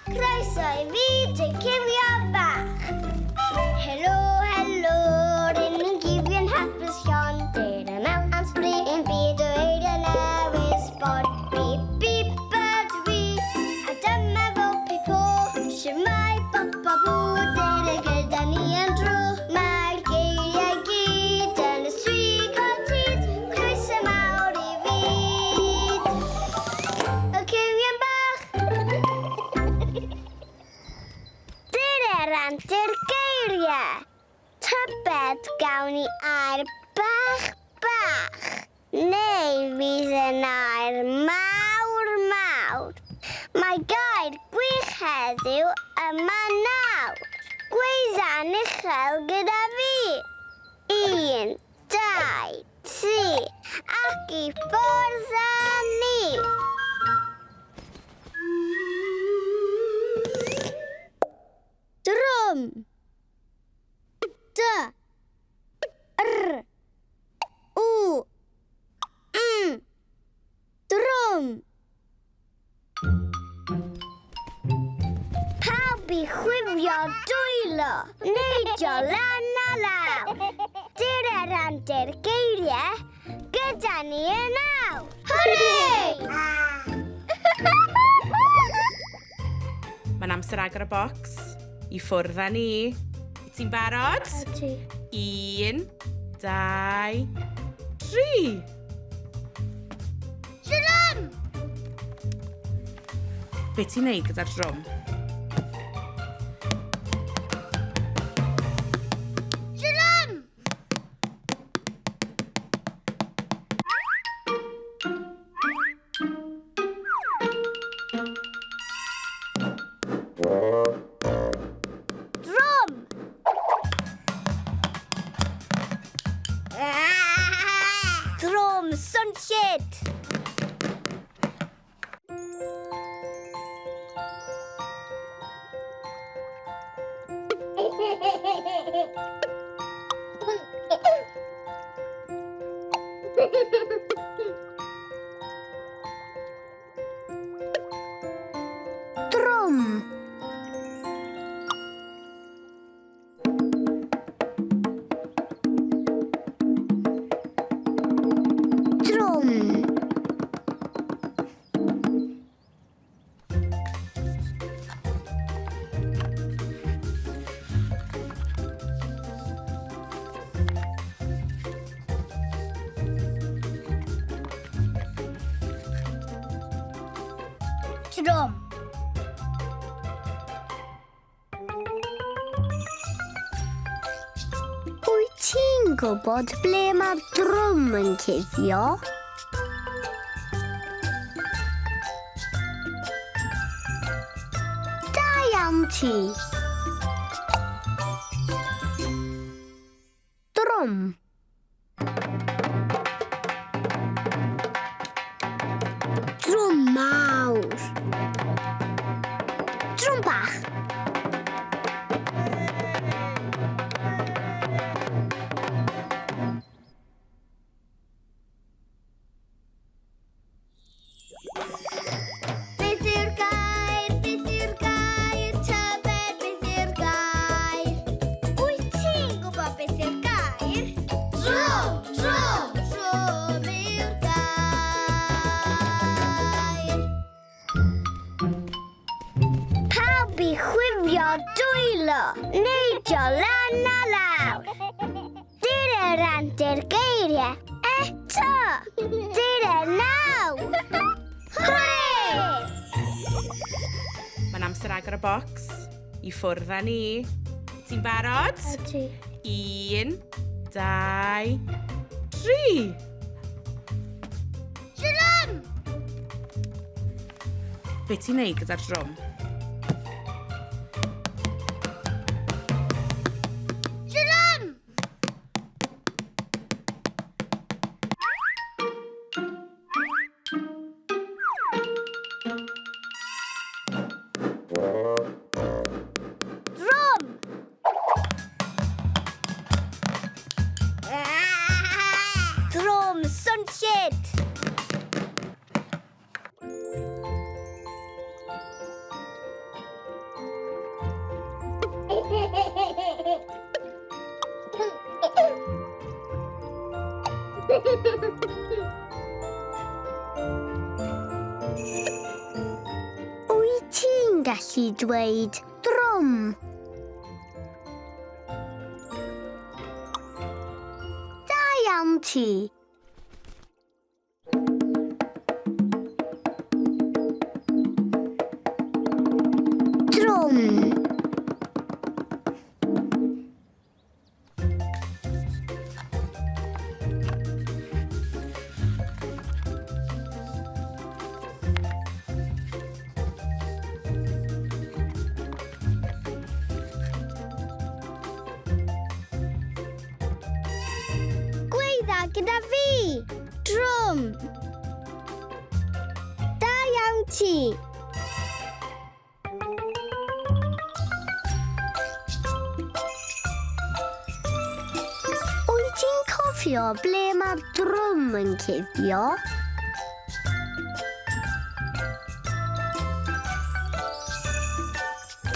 Croeso i fyd y cywion bach. Helo, helo, rŷn ni'n gywion hapus llon. Dere mewn am sbri i'n byd o eiriau newydd sbon. Bip, bip ydw i, a dyma fo Pipo. Shwmae bop a bw, dere gyda ni am dro. Mae'r geiriau gyd yn y swigod hud. Croeso mawr i fyd y cywion bach. Dyna'r antur geiriau. Tybed gawn ni air bach bach, neu fydd yn air mawr mawr. Mae gair gwych heddiw yma nawr. Gweidda'n uchel gyda fi. Un, dau, tri, ac i ffwrdd â ni! Drwm. D. R. U. M. Drwm. Pawb i chwifio dwylo, neidio lan a lawr. Dyr yr antur geiriau gyda ni yn awr. Hwrê! Mae'n amser agor y bocs. I ffwrdd â ni. Ti'n barod? Ydy. Un, dau, tri. Drwm! Be ti'n neud gyda'r drwm? Drwm! Drwm! Drwm swnllyd! Drwm. Drwm. Drwm. Wyt ti'n gwybod ble mae'r drwm yn cuddio? Da iawn ti! Drwm. Drwm mawr. Drwm bach. Beth yw'r gair? Beth yw'r gair? Tybed beth yw'r gair? Wyt ti'n gwybod beth yw'r gair? Drwm! Drwm! Drwm yw'r gair. Pawb i chwifio dwylo, neidio lan a lawr. Dyr yr antur geiriau eto! Dyr y naw! Hwrê! Mae'n amser agor y bocs. I ffwrdd â ni. Ti'n barod? Ydy. Un, dau, tri. Drwm! Be ti'n neud gyda'r drwm? Drwm! Drwm! Drwm swnllyd! gallu dweud drwm? Da iawn ti. Drwm. Gweidda gyda fi! Drwm! Da iawn ti! Wyt ti'n cofio ble mae'r drwm yn cuddio?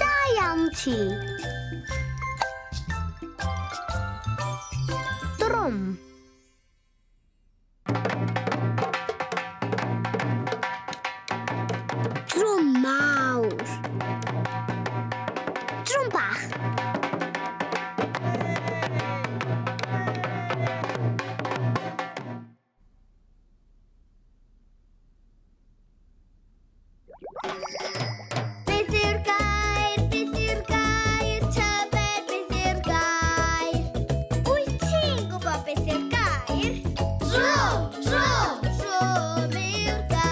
Da iawn ti! Drwm. Drwm mawr. Drwm bach. Beth yw'r gair? Beth yw'r gair? Tybed beth yw'r gair? Wyt ti'n gwybod beth yw'r gair? Drwm! Drwm! Drwm yw'r gair.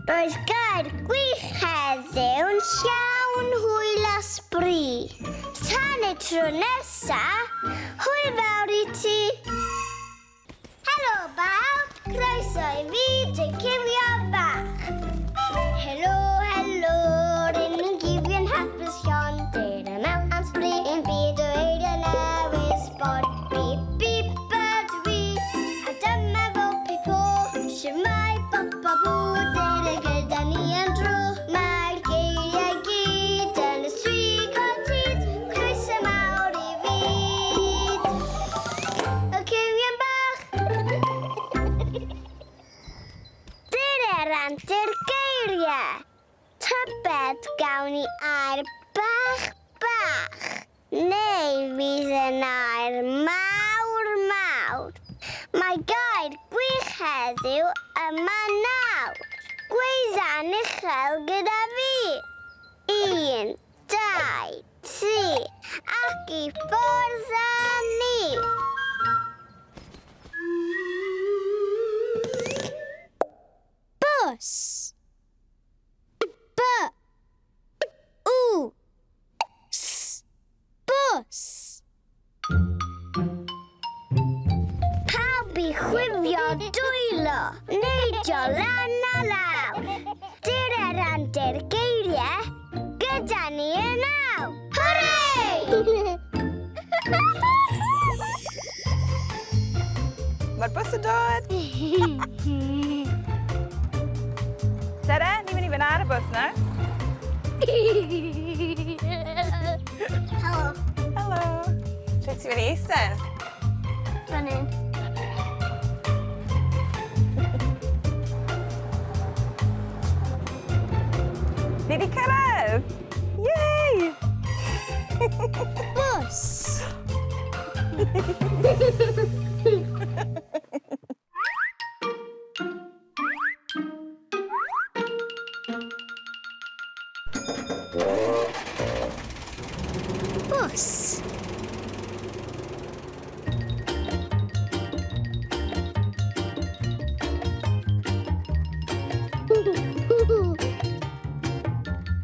Roedd gair gwych heddiw'n llawn hwyl a sbri. Tan y tro nesa, hwyl fawr i ti! Helo bawb, croeso i fi, dy Cywion Bach. Helo, helo, ryn ni'n gifio'n hapus iawn. Dyr yma am sbri yn byd o eiriau newydd sbon. Bip, bip, ydw i, a dyma fo Pipo. Shwmae, bop, bop, bw, dyr y gyda ni am dro. Mae'r geiriau gyd yn y swig o tyd. Croeso mawr i fyd. Y Cywion Bach. Dyr antur geiriau. Tybed gawn ni air bach bach. Neu fydd yn air mawr mawr. Mae gair gwych heddiw yma nawr. Gweidda'n uchel gyda fi. 1, 2, 3, ac i ffwrdd â ni. Bws. B. U. S. Bws. Pawb i chwifio dwylo, neidio lan a lawr. Dyr yr antur geiriau, gyda ni yn awr. Hwrê! Mae'r bws yn dod. Sara, ni'n mynd i fynd ar y bws nawr. Helo. Helo. Lle ti'n mynd i eistedd? Fan hyn. Ni wedi cyrraedd! Yay! Bws. Bws.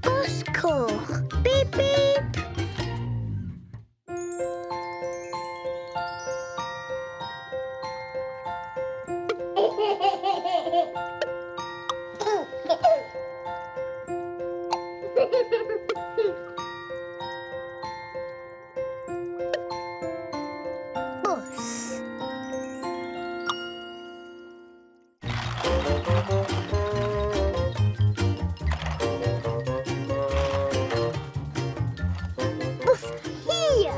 Bws coch. Bip, bip. Bws. Bws hir.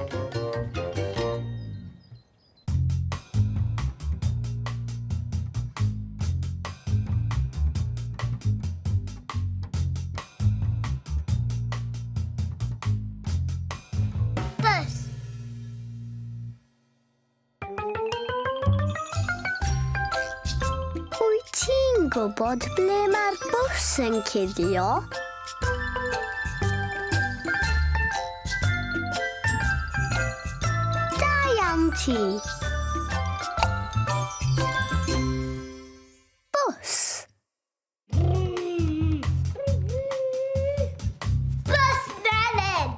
gwybod ble mae'r bws yn cuddio? Da iawn ti! Bws! Bws melyn!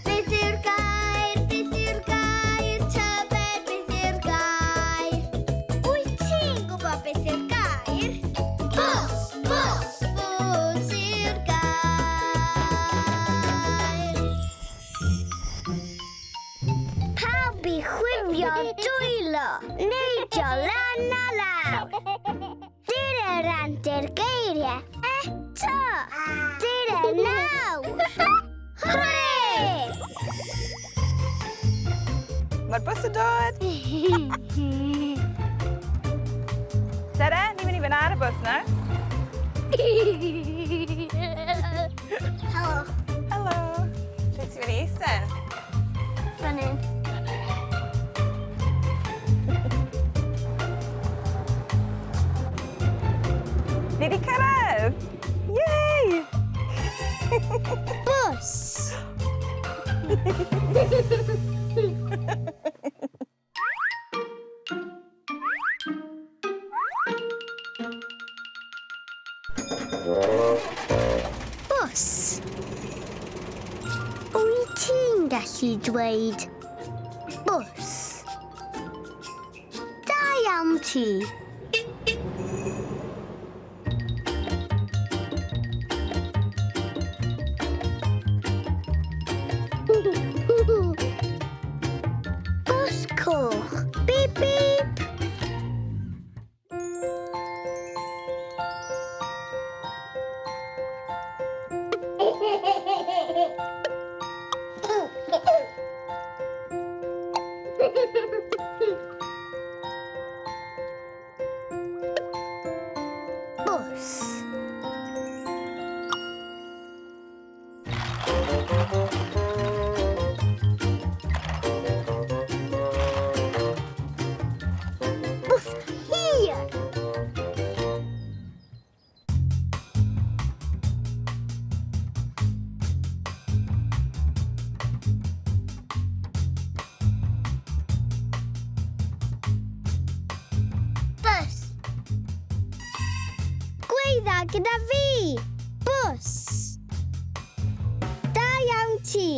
Beth yw'r gair? Beth yw'r gair? Tybed beth yw'r gair? Wyt ti'n gwybod beth yw'r gair? Bws! Bws! Bws yw'r gair. Pawb i chwifio dwylo, neidio lan a lawr. Dyna rant i'r geiriau eto. Dyna nawr. Hwrê! Mae'r bws yn dod. Dere, ni'n mynd i fynd ar y bws nawr. Helo. Helo. Lle ti'n mynd i eistedd? Fan hyn. Ni wedi cyrraedd! Yay! Bws. Bws. Wyt ti'n gallu dweud bws? Da iawn ti. Bws coch. Bip, bip. Bws. Bws hir. Bws. Gweidda gyda fi. Bws. Da iawn ti.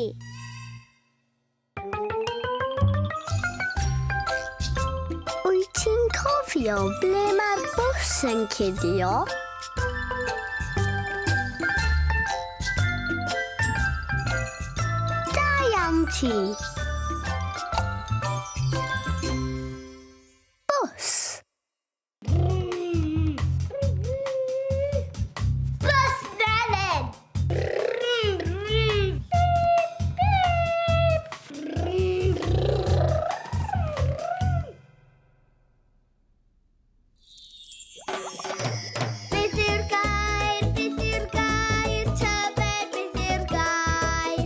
Wyt ti'n cofio ble mae'r bws yn cuddio? Da iawn ti. Bws. Bws melyn! Beth yw'r gair? Beth yw'r gair? Tybed beth yw'r gair?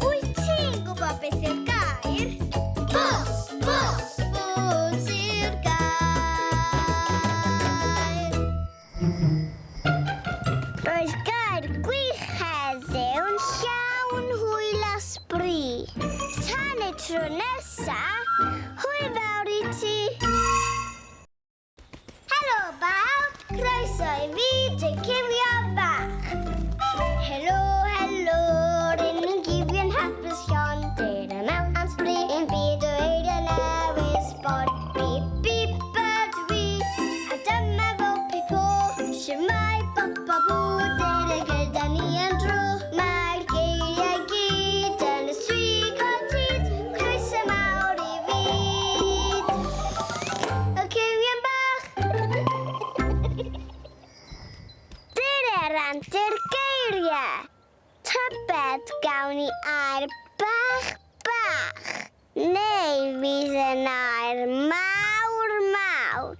Wyt ti'n gwybod beth yw'r gair? Bws! Bws! Bws yw'r gair. Roedd gair gwych heddiw'n llawn hwyl a sbri. Tan y tro nesa, hwyl fawr i ti. Helo bawb, croeso i fi dy Cywion Bach. Helo, helo, rydyn ni'n cywion hapus iawn. Dere mewn am sbri ein byd o eiriau newydd sbon. Bip, bip, ydw i, a dyma fo Pippo. Shwmae bop a bw, dere gyda ni am dro. Mae'r geiriau gyd yn y swigod hud. Croeso mawr i fyd y cywion bach. Dyna rant i'r geiriau. Tybed gawn ni air bach bach. Neu fydd yn air mawr mawr.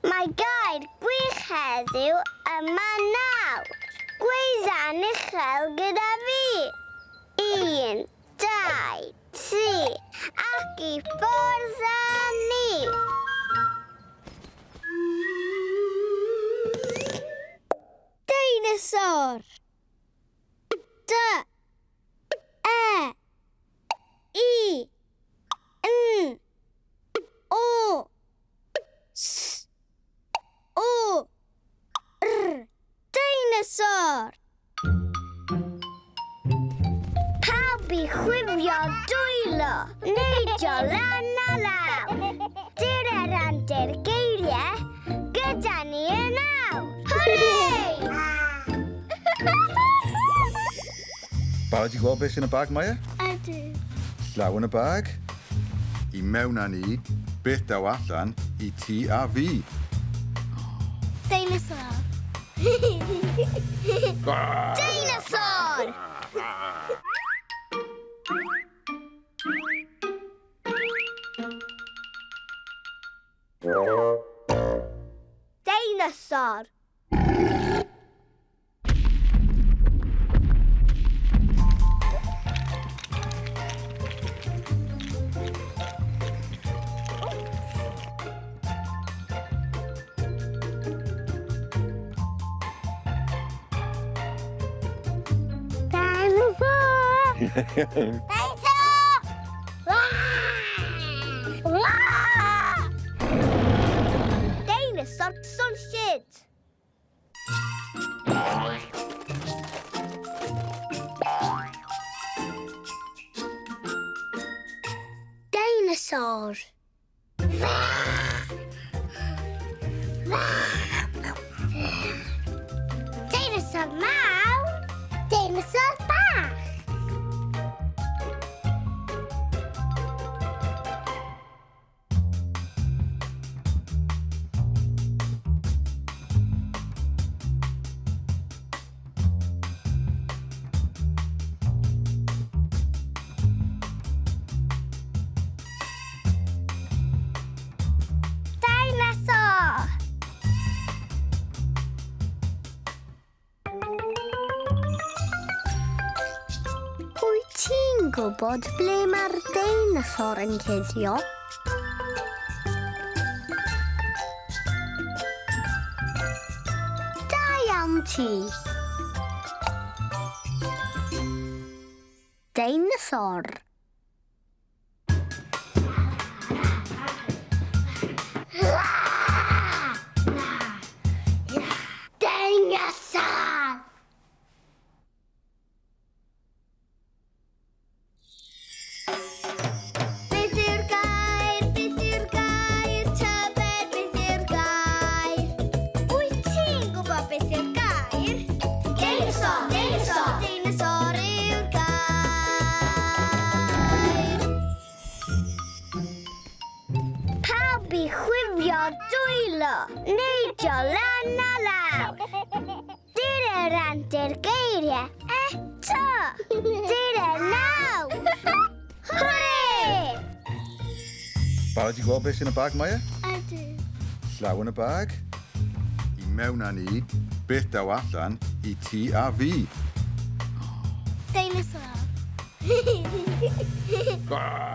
Mae gair gwych heddiw yma nawr. Gweidda. yn uchel gyda fi. 1, 2, 3, ac i ffwrdd â ni! Deinosor! D E I N O S O R. Deinosor! Pawb i chwifio dwylo, neidio lan a lawr. Dyr yr antur geiriau, gyda ni yn awr. Hwrê! Barod i gweld beth sy'n y bag, Maia? Ydw. Llaw yn y bag. I mewn â ni, beth daw allan i ti a fi? Deinosor. Deinosor! Deinosor. Dinosaur! Dinosaur! Wah! Dinosaur swnllyd! Dinosaur! Dinosaur mawr! Dinosaur bach! Dinosaur! Wyt ti'n gwybod ble mae'r deinosor yn cuddio? Da iawn ti! Deinosor! Dinosaur! Beth yw'r gair? Beth yw'r gair? Tybed beth yw'r gair? Wyt ti'n gwybod beth yw'r gair? Dinosaur! Dinosaur! Dinosaur yw'r gair. Pawb i chwifio dwylo, neidio lan a lawr. Dyr yr antur geiriau eto. Dyr y naw. Hwrê! Barod i gweld beth sy'n y bag, Maia? Ydw. Llaw yn y bag. I mewn â ni, beth daw allan i ti a fi? Dinosaur.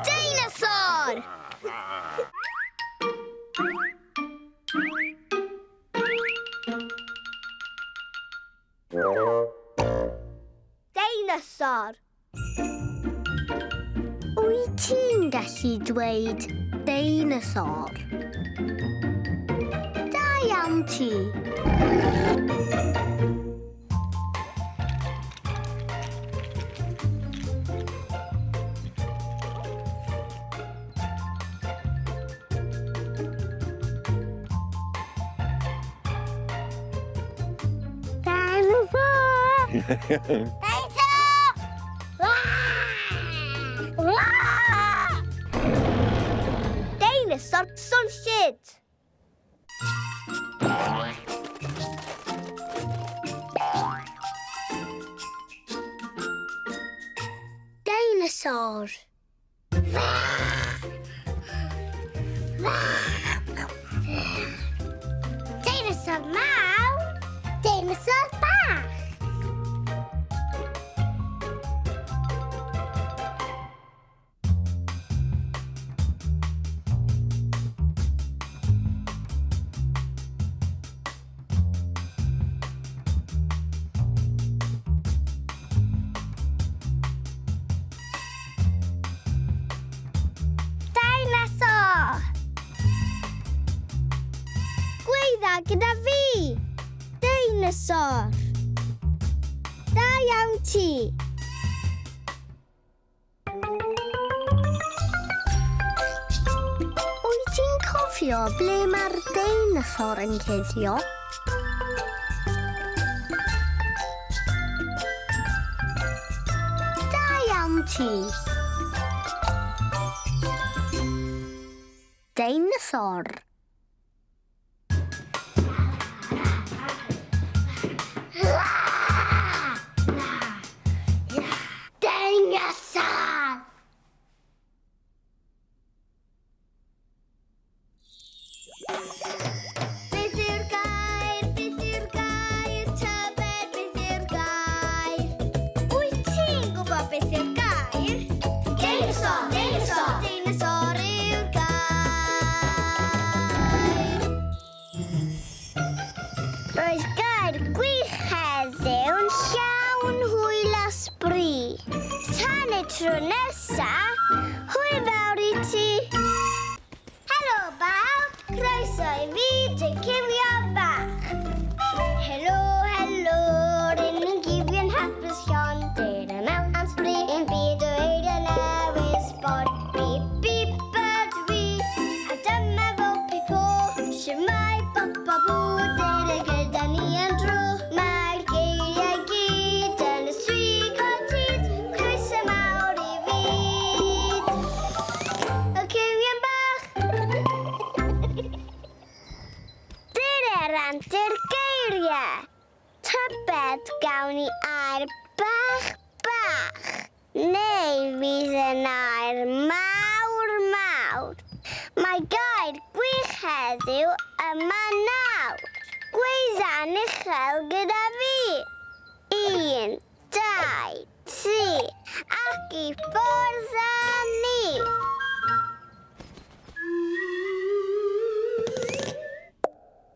Dinosaur! Dinosaur. Wyt ti'n gallu dweud dinosaur? Da iawn ti. Dinosaur! Dinosaur! Wah! Wah! Dinosaur swnllyd! Dinosaur! Dinosaur mawr! Dinosaur bach! Gweidda gyda fi! Deinosor! Da iawn ti! Wyt ti'n cofio ble mae'r deinosor yn cuddio? Da iawn ti! Deinosor. Dinosaur! Beth yw'r gair? Beth yw'r gair? Tybed beth yw'r gair? Wyt ti'n gwybod beth yw'r gair? Dinosaur! Dinosaur! Dinosaur yw'r gair! Roedd gair gwych heddiw'n llawn hwyl a sbri. Tan y tro nesa, hwyl fawr i ti. Helo bawb, croeso i fi, dy Cywion Bach. Helo, helo, rydyn ni'n gywion hapus iawn. Dyr mewn am sbri yn byd o eiriau newydd sbon. Bip, bip, ydw i, a dyma fo Pipo. Shwmae bop a bw, dyr gyda ni am dro. Mae'r geiriau gyd yn y swigod hyd. Croeso mawr i fyd. Y cywion bach. Dyr antur geiriau. Tybed gawn ni air bach bach. Neu fydd yn air mawr mawr. Mae gair gwych heddiw yma nawr. Gweidda'n uchel gyda fi. 1, 2, 3, ac i ffwrdd â ni.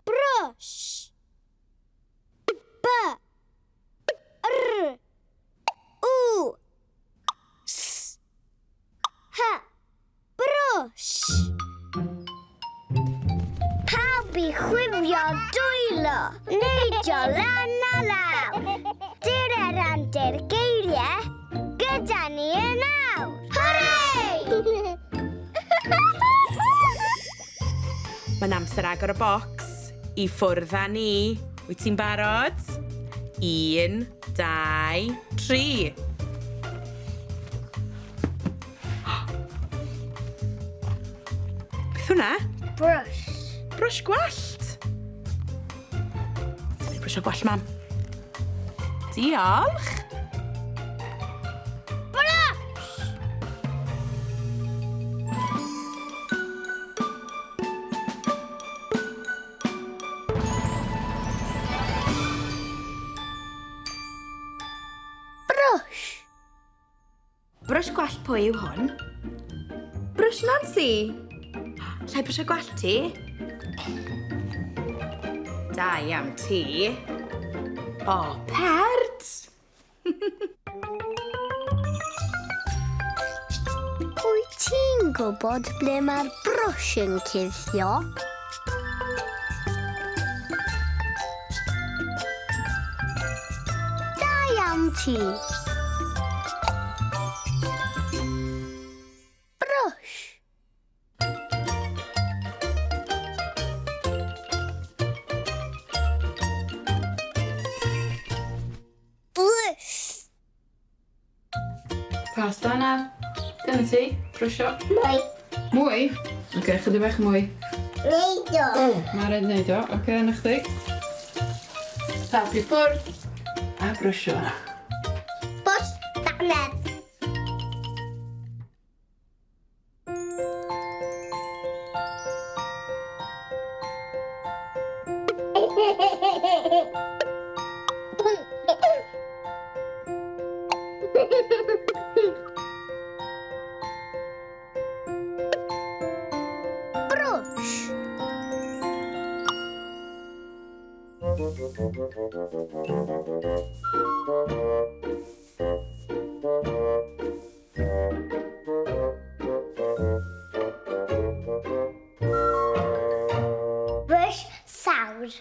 Brush. B. R. U. S. H. Brush. Pawb i chwifio dwylo, neidio lan a lawr. Dyr yr antur geiriau, gyda ni yn awr. Hooray! Mae'n amser agor y bocs. I ffwrdd â ni. Wyt ti'n barod? 1, 2, 3. Beth hwnna? Brush. Brush gwallt. Brwsio gwallt, mam. Diolch. Brush! Brush. Brwsh gwallt pwy yw hwn? Brwsh Nancy! Alla i brwsio gwallt ti? Da iawn ti. O, pert! Wyt ti'n gwybod ble mae'r brwsh yn cuddio? Da iawn ti. Brush. Brush. Pas dannedd. Dyna ti. Brwsio. Mwy. Mwy? Oce, chydig bach mwy. Neud o. Mae rhaid wneud o. Oce, na chdi. Tap i ffwrdd. A brwsio. Brush dannedd. Brush. Brush sawr.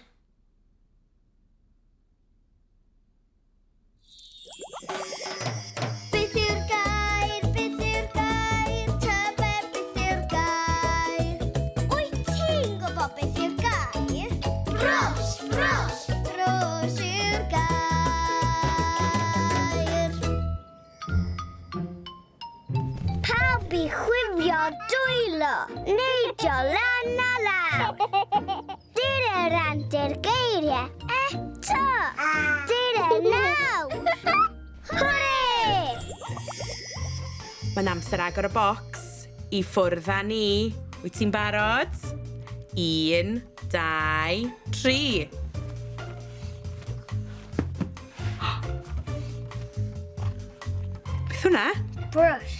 Pawb i chwifio dwylo, neidio lan a lawr. Dyna rant yr geiriau eto. Dyna nawr. Hwrê! Mae'n amser agor y bocs. I ffwrdd â ni. Wyt ti'n barod? Un, dau, tri. Beth hwnna? Brush.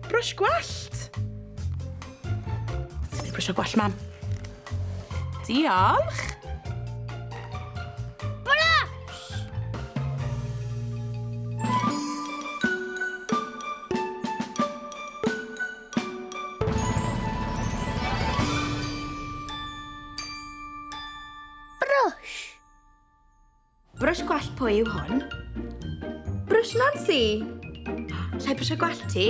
Brush gwallt. Ti'n mynd brwsio gwallt, mam? Diolch. Brush! Brush. Brwsh gwallt pwy yw hwn? Brwsh Nancy! Llai brwsio gwallt ti?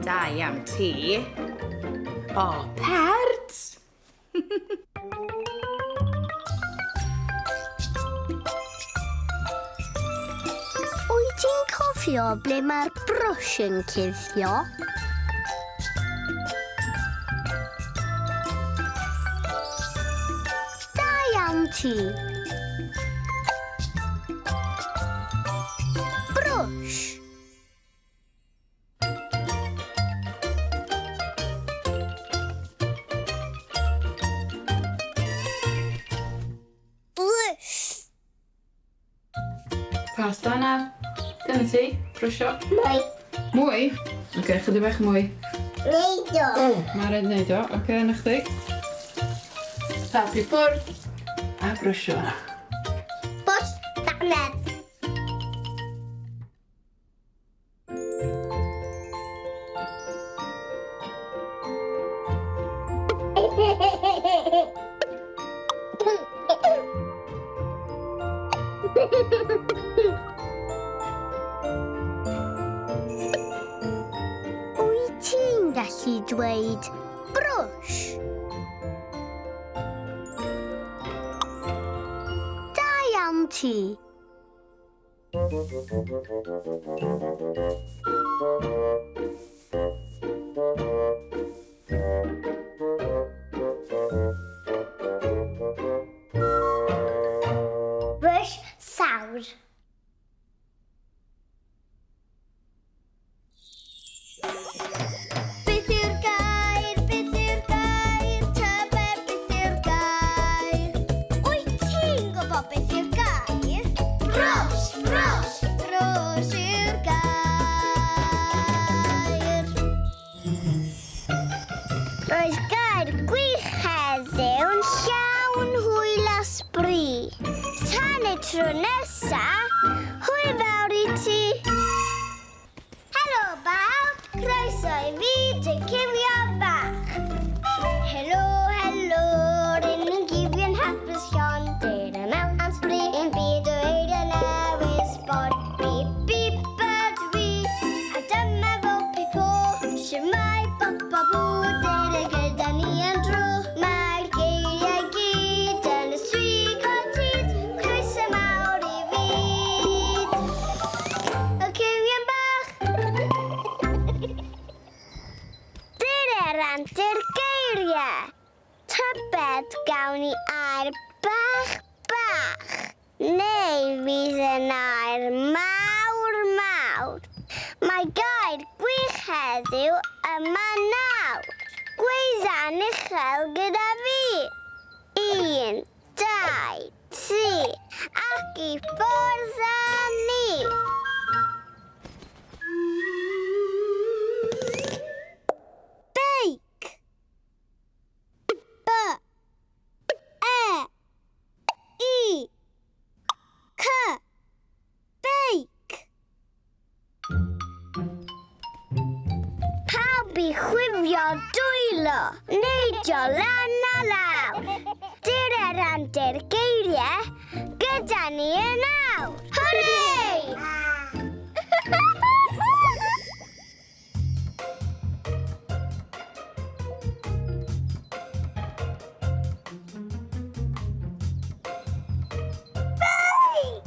Da iawn ti. O, pert! Wyt ti'n cofio ble mae'r brwsh yn cuddio? Da iawn ti. Brwsh. Brwsh. Pas dana. Dyna ti. Brwsio. Mwy. Mwy? Oce, okay, chydig bach mwy. Neud o. Mae'n rhaid neud o. Oce, okay, na chdi. Tap i ffwrdd. A brwsio. Brwsh dannedd. Wyt ti'n gallu dweud brwsh? Da iawn ti. Brwsh sawr. Beth yw'r gair? Beth yw'r gair? Tybed beth yw'r gair? Wyt ti'n gwybod beth yw'r gair? Brwsh, brwsh, brwsh yw'r gair. Roedd gair gwych heddiw'n llawn hwyl a sbri. Tan y tro nesa, hwyl fawr i ti. Helo bawb, croeso i fi dy Cywion Bach. Helo, helo, rydyn ni'n gifio'n hapus iawn. Dyna mewn am sbri yn byd o eiriau newydd sbon. Bip, bip, ydw i, a dyma fo Pipo. Shwmae, bop, bop, bw, dyna gyda ni am dro. Mae'r geiriau gyd yn y swig o tyd. Croeso mawr i fyd. Y Cywion Bach. Dyna rant yr geiriau. Tybed gawn ni air bach bach. Neu fydd yn air mawr mawr. Mae gair gwych heddiw yma nawr. Gweidda'n uchel gyda fi. 1, 2, 3, ac i ffwrdd â ni. Beic. B. E. I. C. Beic. Pawb i chwifio dwylo, neidio lan a lawr. Dyna rant yr geiriau, gyda ni yn awr. Hwrê! Beic!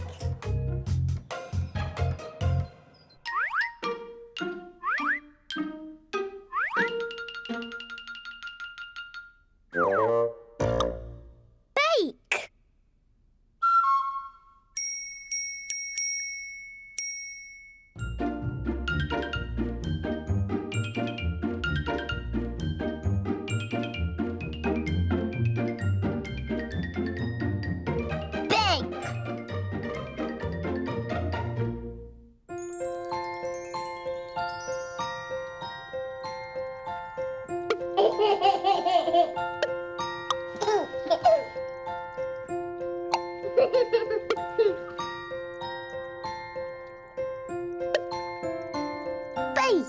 Beic.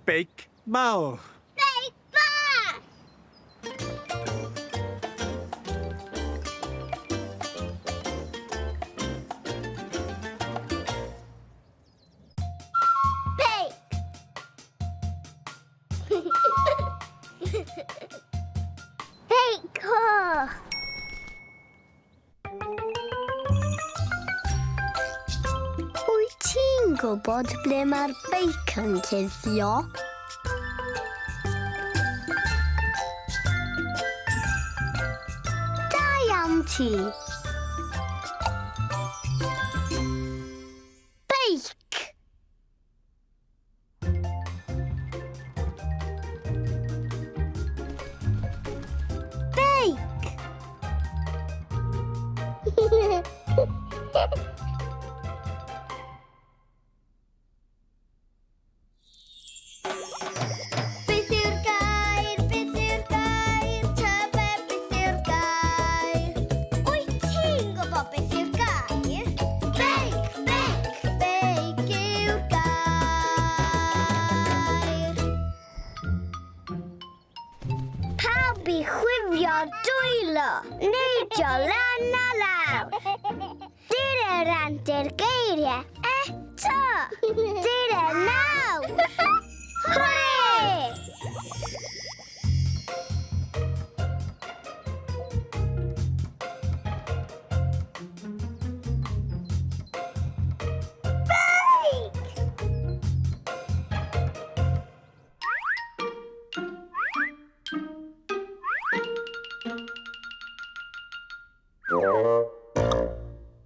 Beic mawr. Beic bach! Beic! Beic coch! Wyt ti'n gwybod ble mae'r beic yn cuddio? Da iawn ti! Beic! Beic! Beth yw'r gair? Beth yw'r gair? Tybed beth yw'r gair? Wyt ti'n gwybod beth yw'r gair? Beic, beic, beic yw'r gair. Pawb i chwifio dwylo, neidio lan a lawr. Dyr antur geiriau eto. Dyr nawr. Hwrê!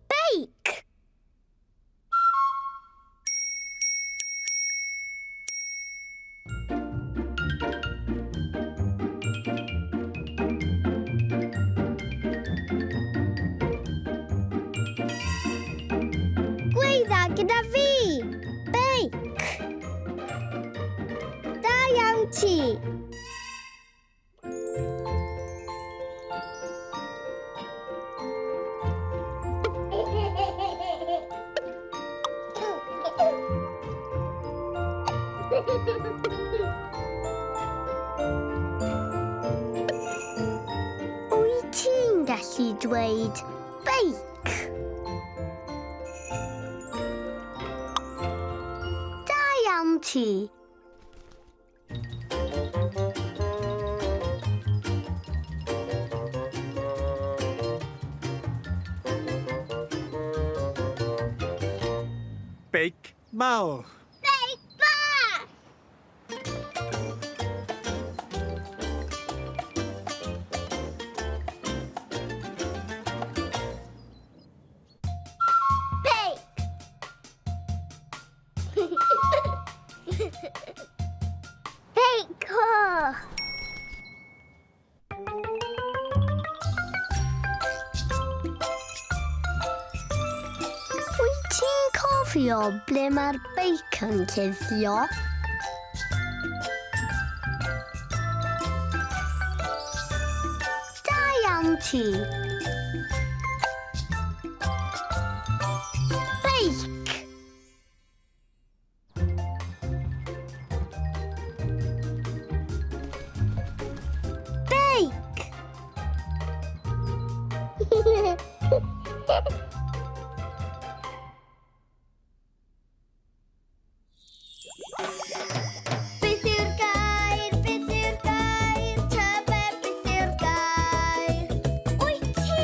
Beic! Beic! Gweidda gyda fi! Beic! Da iawn ti! Wyt ti'n gallu dweud beic? Da iawn ti. Beic mawr. Beic bach! Beic! Beic coch! Wyt ti'n cofio ble mae'r beic yn cuddio? Da iawn ti! Beic! Beic! Beth yw'r gair? Beth yw'r gair? Tybed beth yw'r gair? Wyt ti'n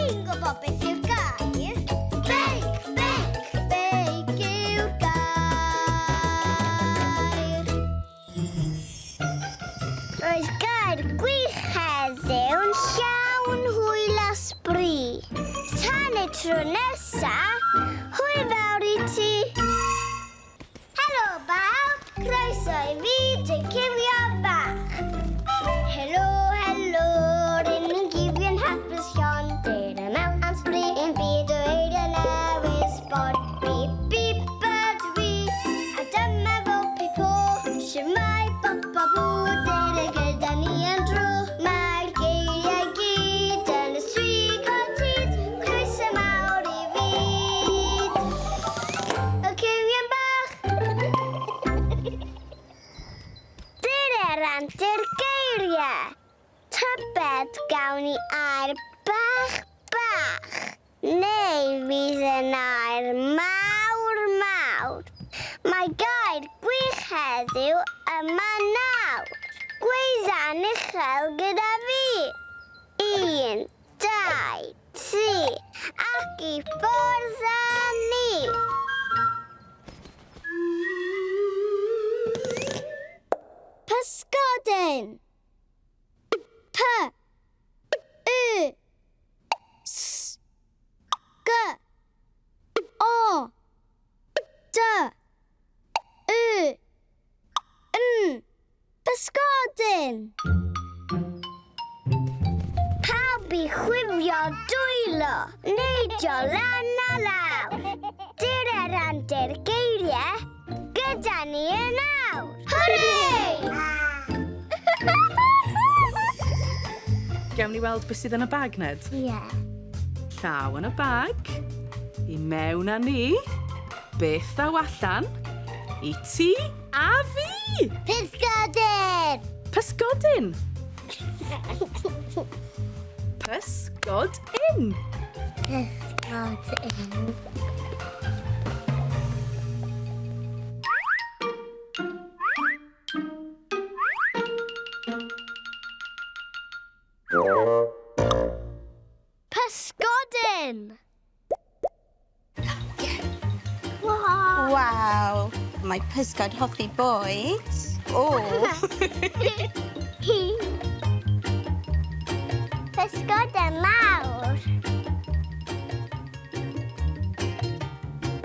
antur geiriau. Tybed gawn ni air bach bach, neu fydd yn air mawr mawr. Mae gair gwych heddiw yma nawr. Gweidda'n uchel gyda fi. 1, 2, 3, ac i ffwrdd â ni! Pysgodyn! P Y S G O D Y N. Pysgodyn! Pawb i chwifio dwylo, neidio lan a lawr. Dyr yr antur geiriau, gyda ni yn awr. Hwrê! Gawn ni weld beth sydd yn y bag, Ned? Ie. Yeah. Llaw yn y bag, i mewn â ni, beth ddaw allan, i ti a fi! Pysgodyn! Pysgodyn! Pysgodyn! Pysgodyn. Pysgodyn! Waw, mae pysgod hoffi bwyd. O! Pysgodyn mawr.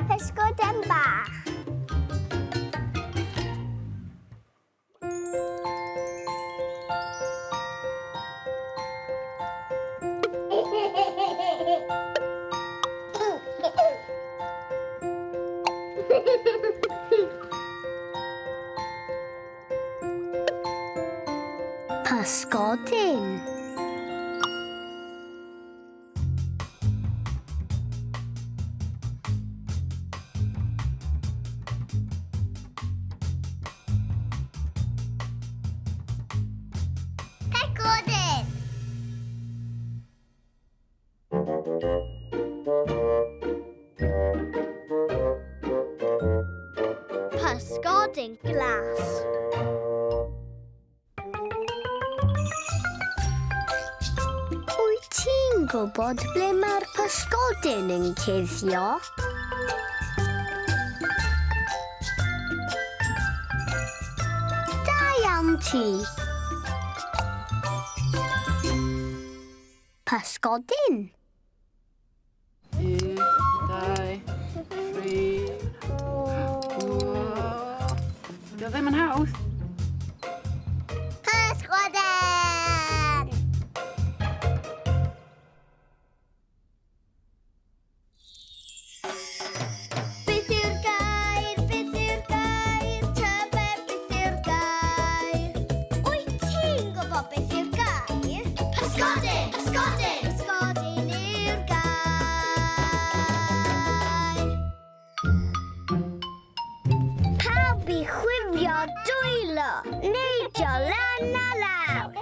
Pysgodyn bach. Pysgodyn. Pysgodyn. Pysgodyn glas. Wyt ti'n gwybod ble mae'r pysgodyn yn cuddio? Da iawn ti. Pysgodyn. 1, 2, 3. Dio ddim yn hawdd. Pysgodyn! Beth yw'r gair? Beth yw'r gair? Tybed beth yw'r gair? Wyt ti'n gwybod beth yw'r gair? Pysgodyn! Pysgodyn! Pysgodyn yw'r gair. Pawb i chwifio dwylo, neidio lan a lawr.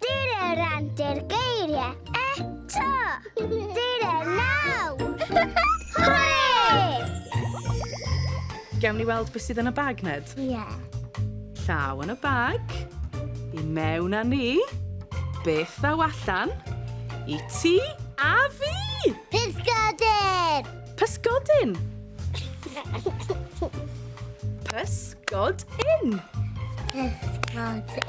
Dyr yr antur geiriau eto. Dyr y nawr. Hwrê! Gawn ni weld beth sydd yn y bag, Ned? Ie. Yeah. Llaw yn y bag, i mewn â ni, beth ddaw allan, i ti a fi! Pysgodyn! Pysgodyn! Pysgodyn! Pysgodyn.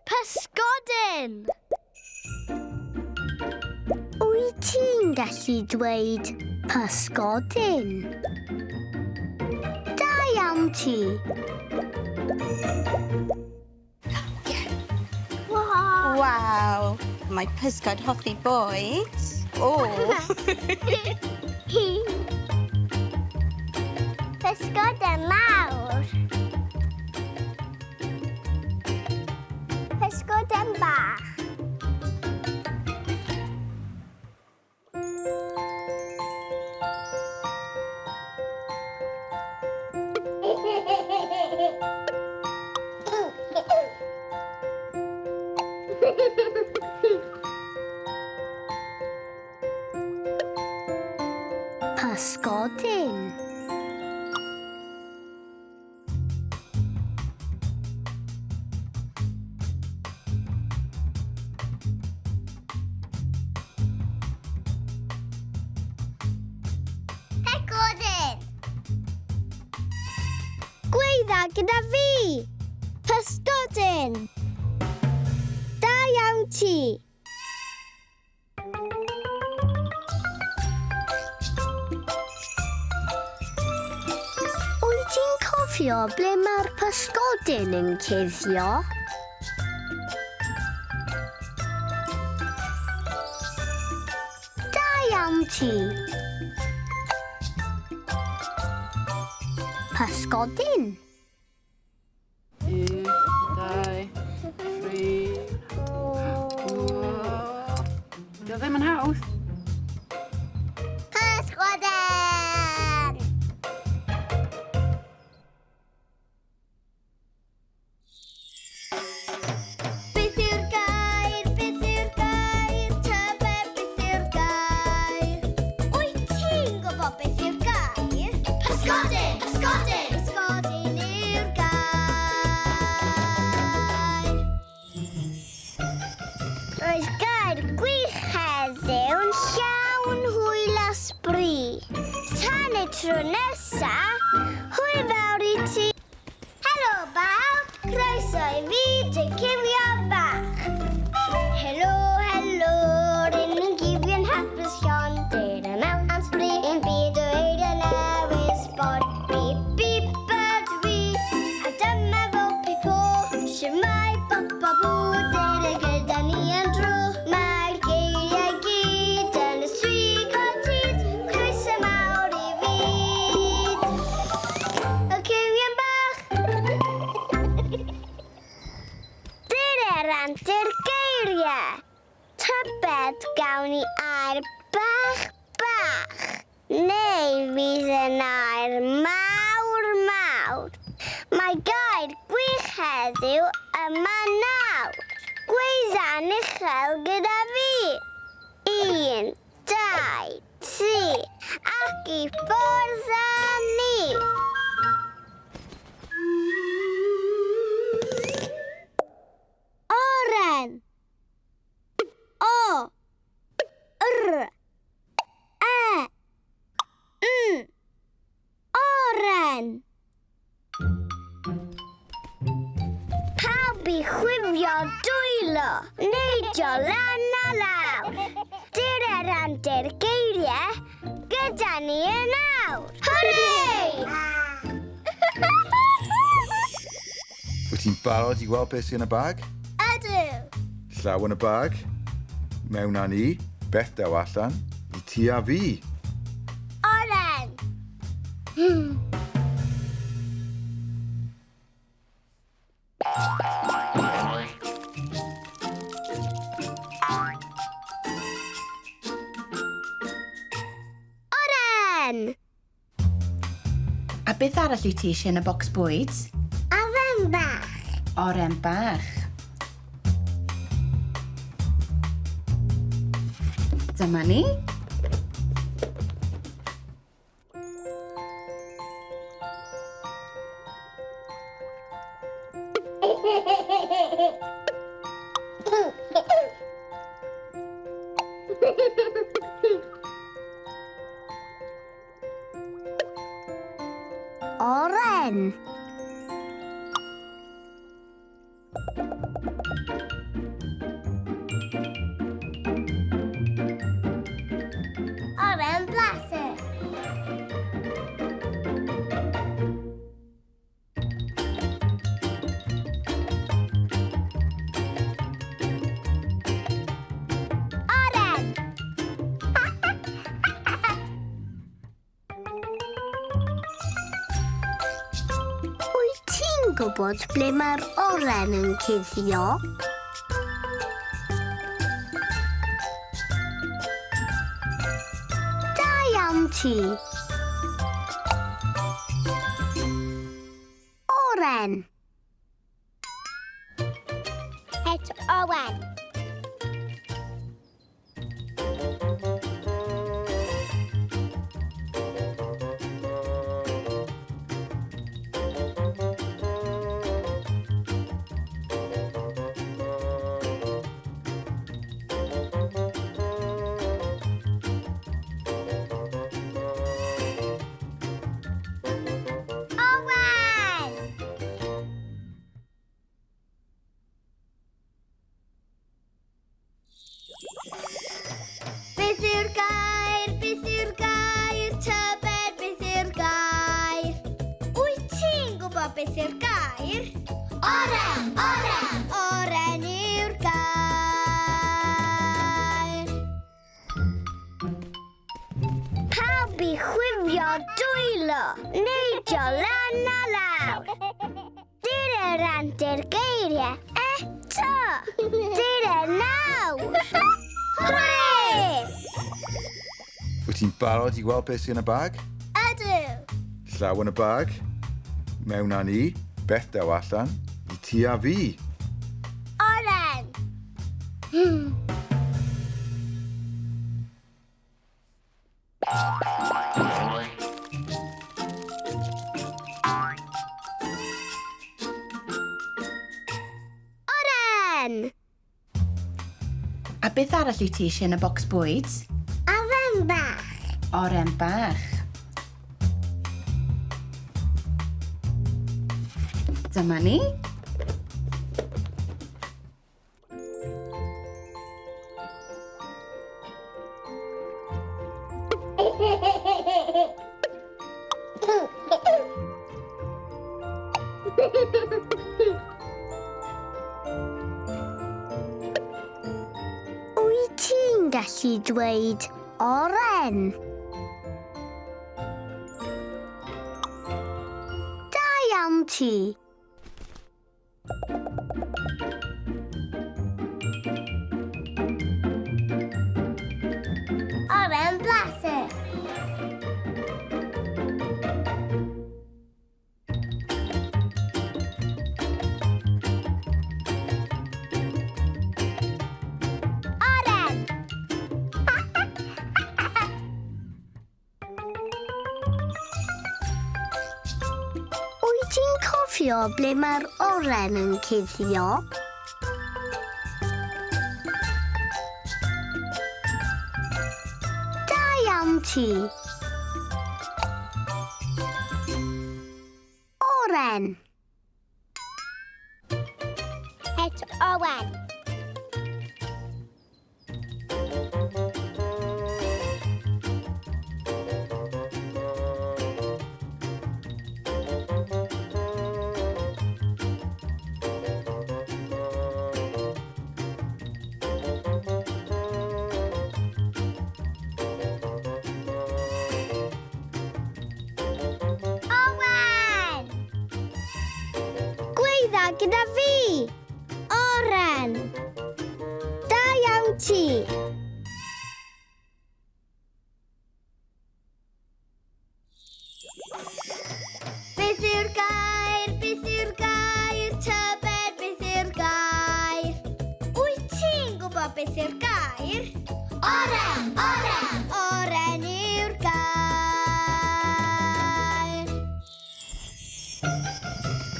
Pysgodyn! Wyt ti'n gallu dweud pysgodyn? Da iawn ti. Waw, mae pysgod hoffi bwyd. O! Pysgodyn mawr. Pysgodyn bach. Gweidda gyda fi! Pysgodyn! Da iawn ti! Wyt ti'n cofio ble mae'r pysgodyn yn cuddio? Da iawn ti! Pysgodyn. 1, 2, 3... Dio ddim yn hawdd. Pysgodyn! Beth yw'r gair? Beth yw'r gair? Tybed beth yw'r gair? Wyt ti'n gwybod beth yw'r gair? Pysgodyn! Pysgodyn! Pysgodyn yw'r gair. Roedd gair gwych heddiw'n llawn hwyl a sbri. Tan y tro nesa, hwyl fawr i ti. Helo bawb, croeso i fi, dy Cywion Bach. Helo, helo, ryn ni'n cywion hapus iawn. Dere mewn am sbri ein byd o eiriau newydd sbon. Bip, bip, ydw i, a dyma fo Pipo. Shwmae, bop, bop, bw, dere gyda ni am dro. Mae'r geiriau gyd yn y swig o tyd. Croeso mawr i fyd. Y cywion bach. Dyre'r antur geiriau. Tybed gawn ni air bach bach. Neu fydd yn air mawr mawr. Mae gair gwych heddiw yma nawr. Gweidda'n uchel gyda fi. 1, 2, 3, ac i ffwrdd â ni. Oren. O. R. E. N. Oren. Pawb i chwifio dwylo, neidio lan a lawr. Dyre'r antur geiriau gyda ni yn awr. Hwrê! Wyt ti'n barod i weld beth sy'n yn y bag? Ydw. Llaw yn y bag. Mewn â ni. Beth daw allan? I ti a fi. Oren. Oren! A beth arall wyt ti eisiau yn y bocs bwyd? Oren bach. Oren bach. Dyma ni. Oren. Oren blasus. Oren. Wyt ti'n gwybod ble mae'r oren yn cuddio? Da iawn ti. Oren. Het Owen. Owen! gair? Oren! Oren! Oren yw'r gair. Pawb i chwifio dwylo, neidio lan a lawr. Dyr yr antur geiriau eto. Dyr y nawr. Hwrê! Wyt ti'n barod i gweld beth sy'n y bag? Ydw. Llaw yn y bag. Mewn â ni. Beth daw allan? I ti a fi. Oren. Oren! A beth arall wyt ti eisiau yn y bocs bwyd? Oren bach. Oren bach. Dyma ni. Wyt ti'n gallu dweud oren? Da iawn ti. Oren blasus. Oren! Wyt ti'n cofio ble mae'r oren yn cuddio? Da iawn ti. Oren. Het Owen. Owen! Gweidda gyda fi! Oren! Da iawn ti! Beth yw'r gair? Beth yw'r gair? Tybed beth yw'r gair? Wyt ti'n gwybod beth yw'r gair? Oren! Oren! Oren yw'r gair.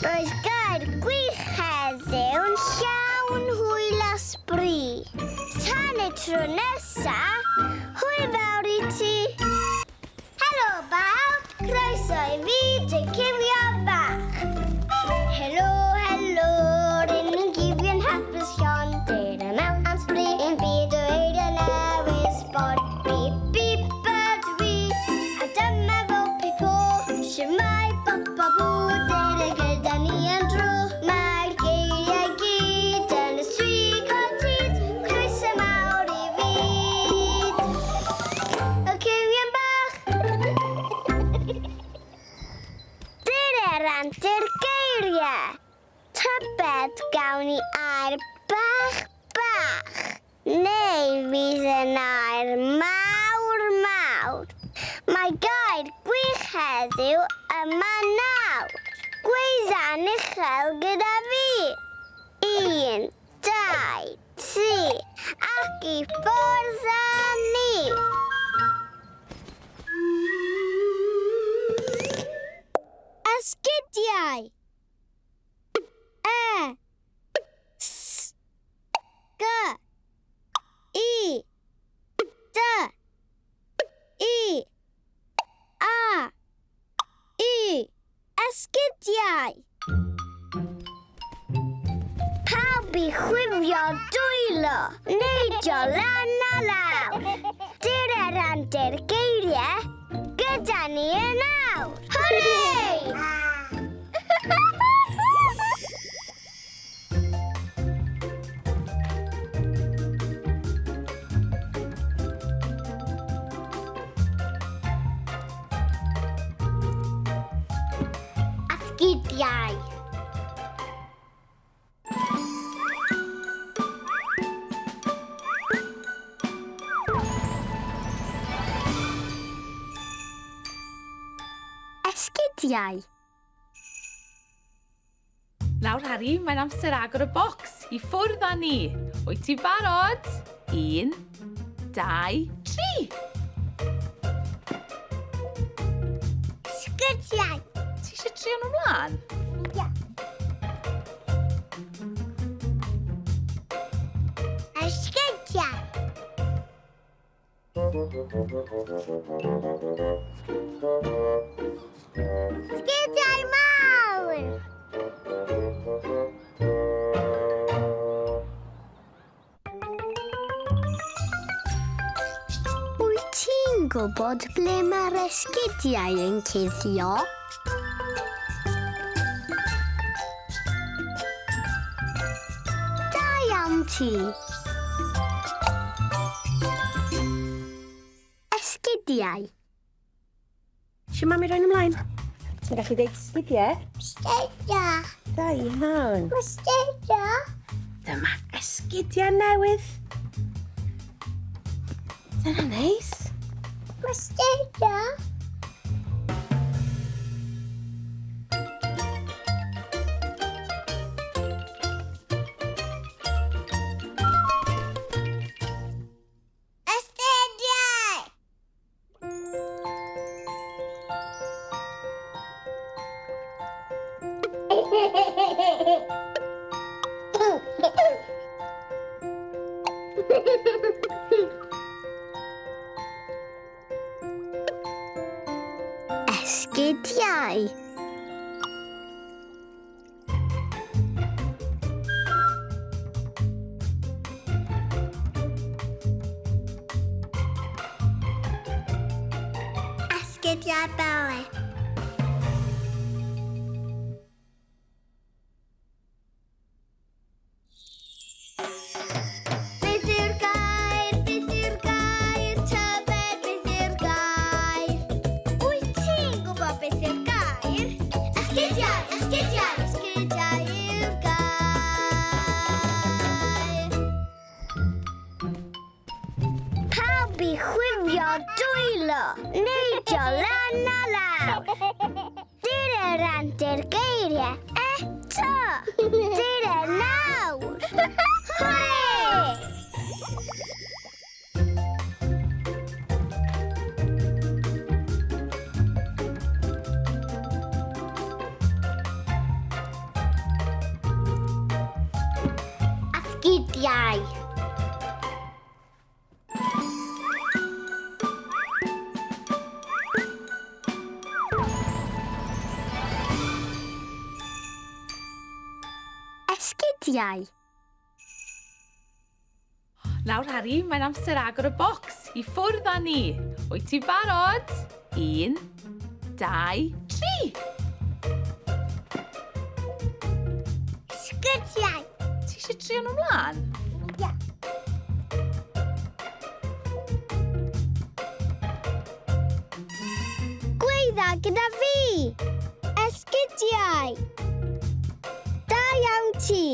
Roedd gair gwych heddiw'n llawn hwyl a sbri. Tan y tro nesa, hwyl fawr i ti. Helo bawb, croeso i fyd y cywion bach. Helo, helo, rydyn ni'n gywion hapus iawn. Dyr mewn am sbri yn byd o eiriau newydd sbon. Bip, bip, ydw i, a dyma fo Pipo. Shwmae bop a bw, dyr gyda ni yn dro. Mae'r geiriau gyd yn y swigod hud. Croeso mawr i fyd y cywion bach. Dyr antur geiriau. Tybed gawn ni air bach bach. Neu fydd yn air mawr mawr. Mae gair gwych heddiw yma nawr. Gweidda'n uchel gyda fi. 1, 2, 3, ac i ffwrdd â ni. Esgidiau. E. S. G. I. D. I. A. U. Esgidiau. Pawb i chwifio dwylo, neidio lan a lawr. Dyr yr antur geiriau, gyda ni yn awr. Hwrê! Esgidiau. Nawr, Harry, mae'n amser agor y bocs. I ffwrdd â ni. Wyt ti'n barod? 1, 2, 3. Sgidiau. Ti eisiau trio nhw mlaen? Ia. Esgidiau. Sgidiau mawr! Wyt ti'n gwybod ble mae'r esgidiau yn cuddio? Da iawn ti! Esgidiau. Siw mami roi'n ymlaen? Ti'n gallu deud sgidiau? Sgidiau. Da iawn. Sgidiau. Dyma esgidiau newydd. Dyna neis. Sgidiau. Esgidiau. Esgidiau. Esgidiau bale. Beth yw'r gair? Beth yw'r gair? Tybed beth yw'r gair? Wyt ti'n gwybod beth yw'r gair? Esgidiau! Esgidiau! Esgidiau yw'r gair. Pawb i chwifio dwylo, neidio lan a lawr. Dyr antur geiriau eto. Dyr nawr. Hwre! Esgidiau. Esgidiau. Nawr, Harry, mae'n amser agor y bocs. I ffwrdd â ni. Wyt ti'n barod? 1, 2, 3. Sgidiau. Ti eisiau trio nhw mlaen? Ia. Gweidda gyda fi. Esgidiau. Da iawn ti.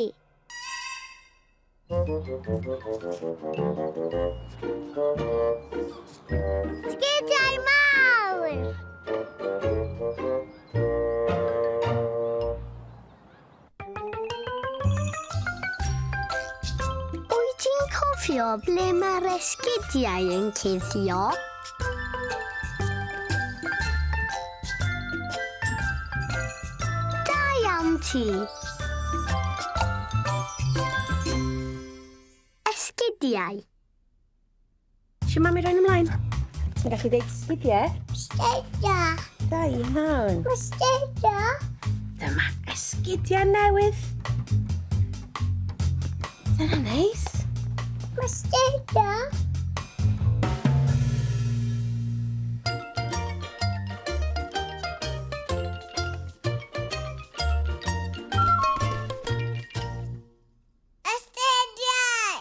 Sgidiau mawr! Wyt ti'n cofio ble mae'r esgidiau yn cuddio? Da iawn ti! Esgidiau. Siw mami roi'n ymlaen? Ti'n gallu deud sgidiau? Sgidiau. Da iawn. Sgidiau. Dyma esgidiau newydd. Dyna neis. Sgidiau. Esgidiau.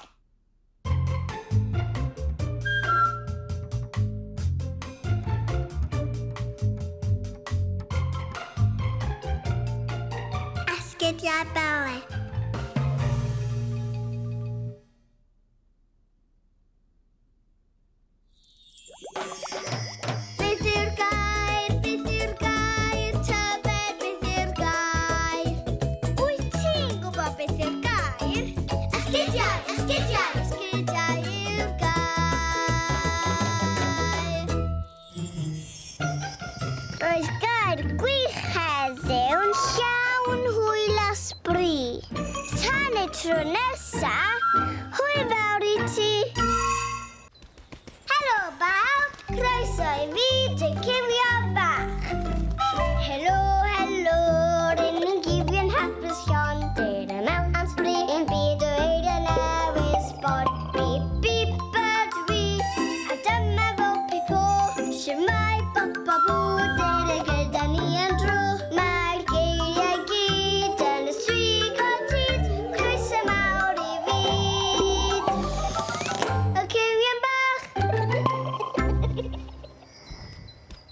Esgidiau bale. Beth yw'r gair? Beth yw'r gair? Esgidiau! Esgidiau yw'r gair. Roedd gair gwych heddiw'n llawn hwyl a sbri. Tan y tro nesa, hwyl fawr i ti! Helo bawb, croeso i fi, dy Cifio Bach. Helo, helo, ryn ni'n gifio'n hapus iawn. Dyr yma am sbri yn byd o eiriau newydd sbon. Bip, bip ydw i, a dyma fo pipo. Shwmae bop a bw, dyr gyda ni am dro. Mae'r geiriau gyd yn y swig o tyd. Croeso mawr i fyd. Y cywion bach.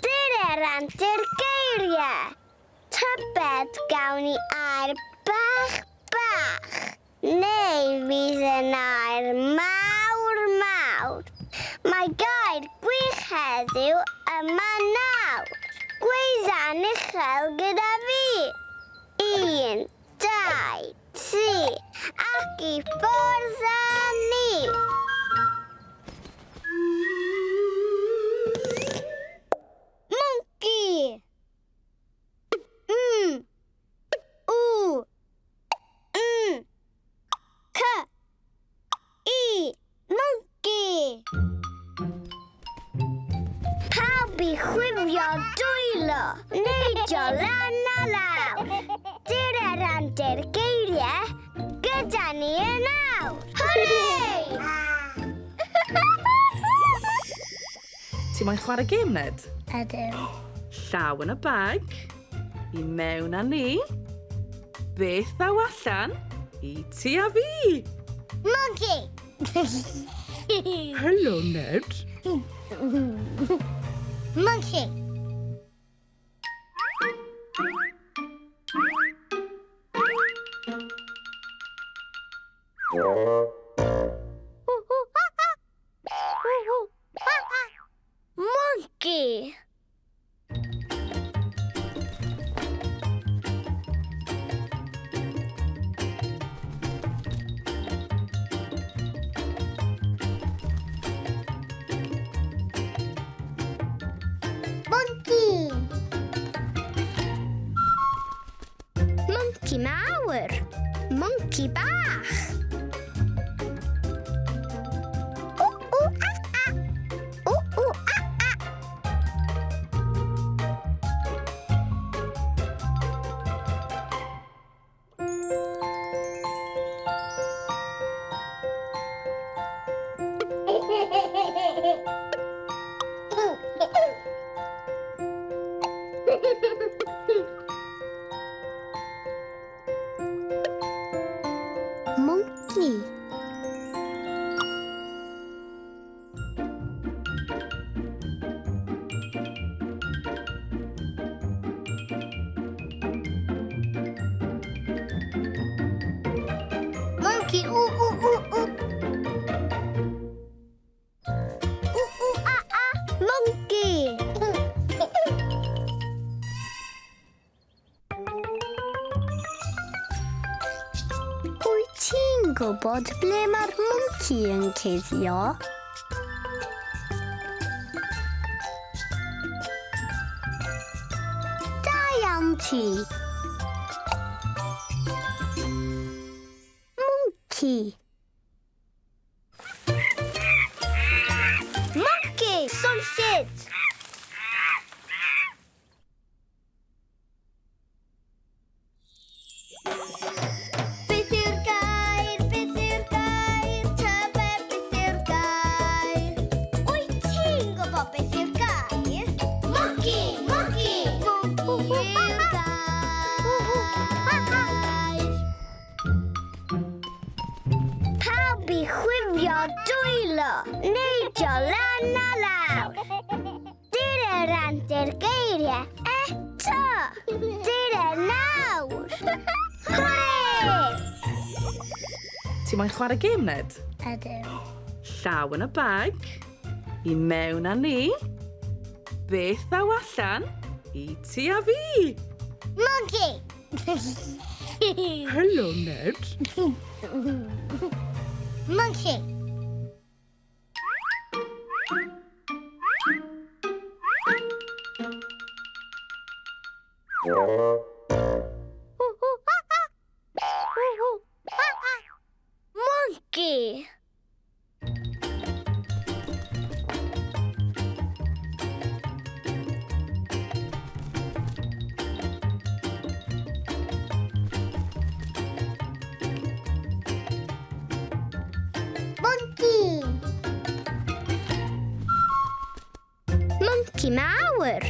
Dyr antur geiriau. Tybed gawn ni air bach bach. Neu fydd yn air mawr mawr. Mae gair gwych heddiw yma nawr. Gweidda'n uchel gyda fi. 1, 2, 3, ac i ffwrdd â ni. Monkey! M U N K I. Monkey! Pawb i chwifio dwylo, neidio lan a lawr. Dyr yr antur geiriau, gyda ni yn awr. Hwrê! Ti moyn chwarae gêm, Ned? Ydw. Llaw yn y bag, i mewn â ni. Beth ddaw allan i ti a fi? Monkey! Helo, Ned. Monkey! Monkey! Monkey! Monkey mawr! Monkey bach! Ww, ww, a, a! Ww, ww, a, a! Monkey. Monkey, ooh, ooh, ooh, ooh. Ooh, ooh, ah, ah. Monkey. Wyt ti'n gwybod ble mae'r monkey yn cuddio? Da iawn ti. Monkey. Monkey! Swnllyd! Beth yw'r gair? Beth yw'r gair? Tybed beth yw'r gair? Wyt ti'n gwybod beth yw'r gair? Monkey! Monkey! Monkey yw'r gair. Pawb i chwifio dwylo, neidio lan a lawr. Dyr yr antur geiriau eto. Dyr e nawr. Hwrê! Ti moyn chwarae gêm, Ned? Ydw. Llaw yn y bag, i mewn â ni. Beth ddaw allan i ti a fi? Monkey! Helo, Ned. Monkey. Monkey. Monkey. Monkey mawr.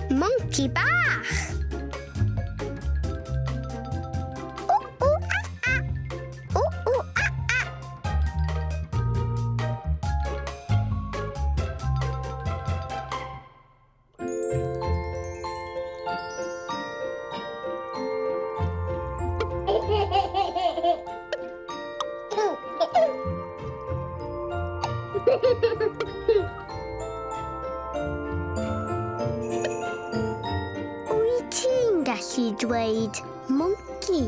Monkey bach. Ww, ww, a, a. Ww, ww, a, a. Wyt ti'n gallu dweud monkey?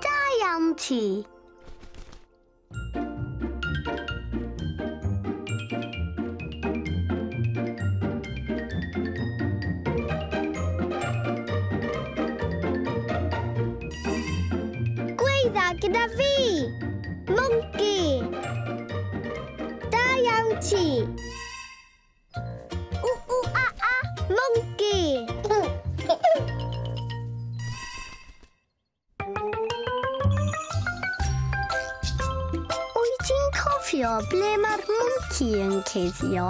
Da iawn ti. Gweidda gyda fi! Monkey! Da iawn ti! Ww, ww, a, a, monkey! Wyt ti'n cofio ble mae'r monkey yn cuddio?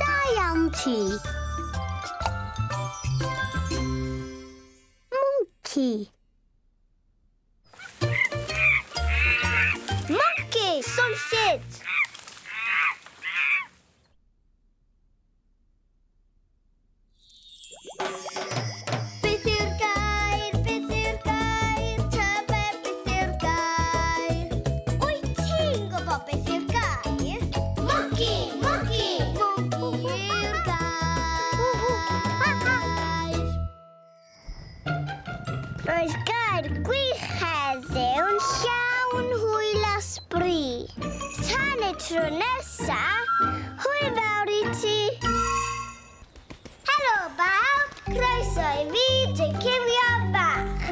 Da iawn ti! Monkey! Monkey! Swnllyd! Beth yw'r gair? Beth yw'r gair? Tybed beth yw'r gair? Wyt ti'n gwybod beth yw'r gair? Monkey! Monkey! Monkey yw'r gair. Roedd gair gwych heddiw'n llawn hwyl a sbri. Tan y tro nesa, hwyl fawr i ti. Helo bawb, croeso i fi, dy Cywion Bach.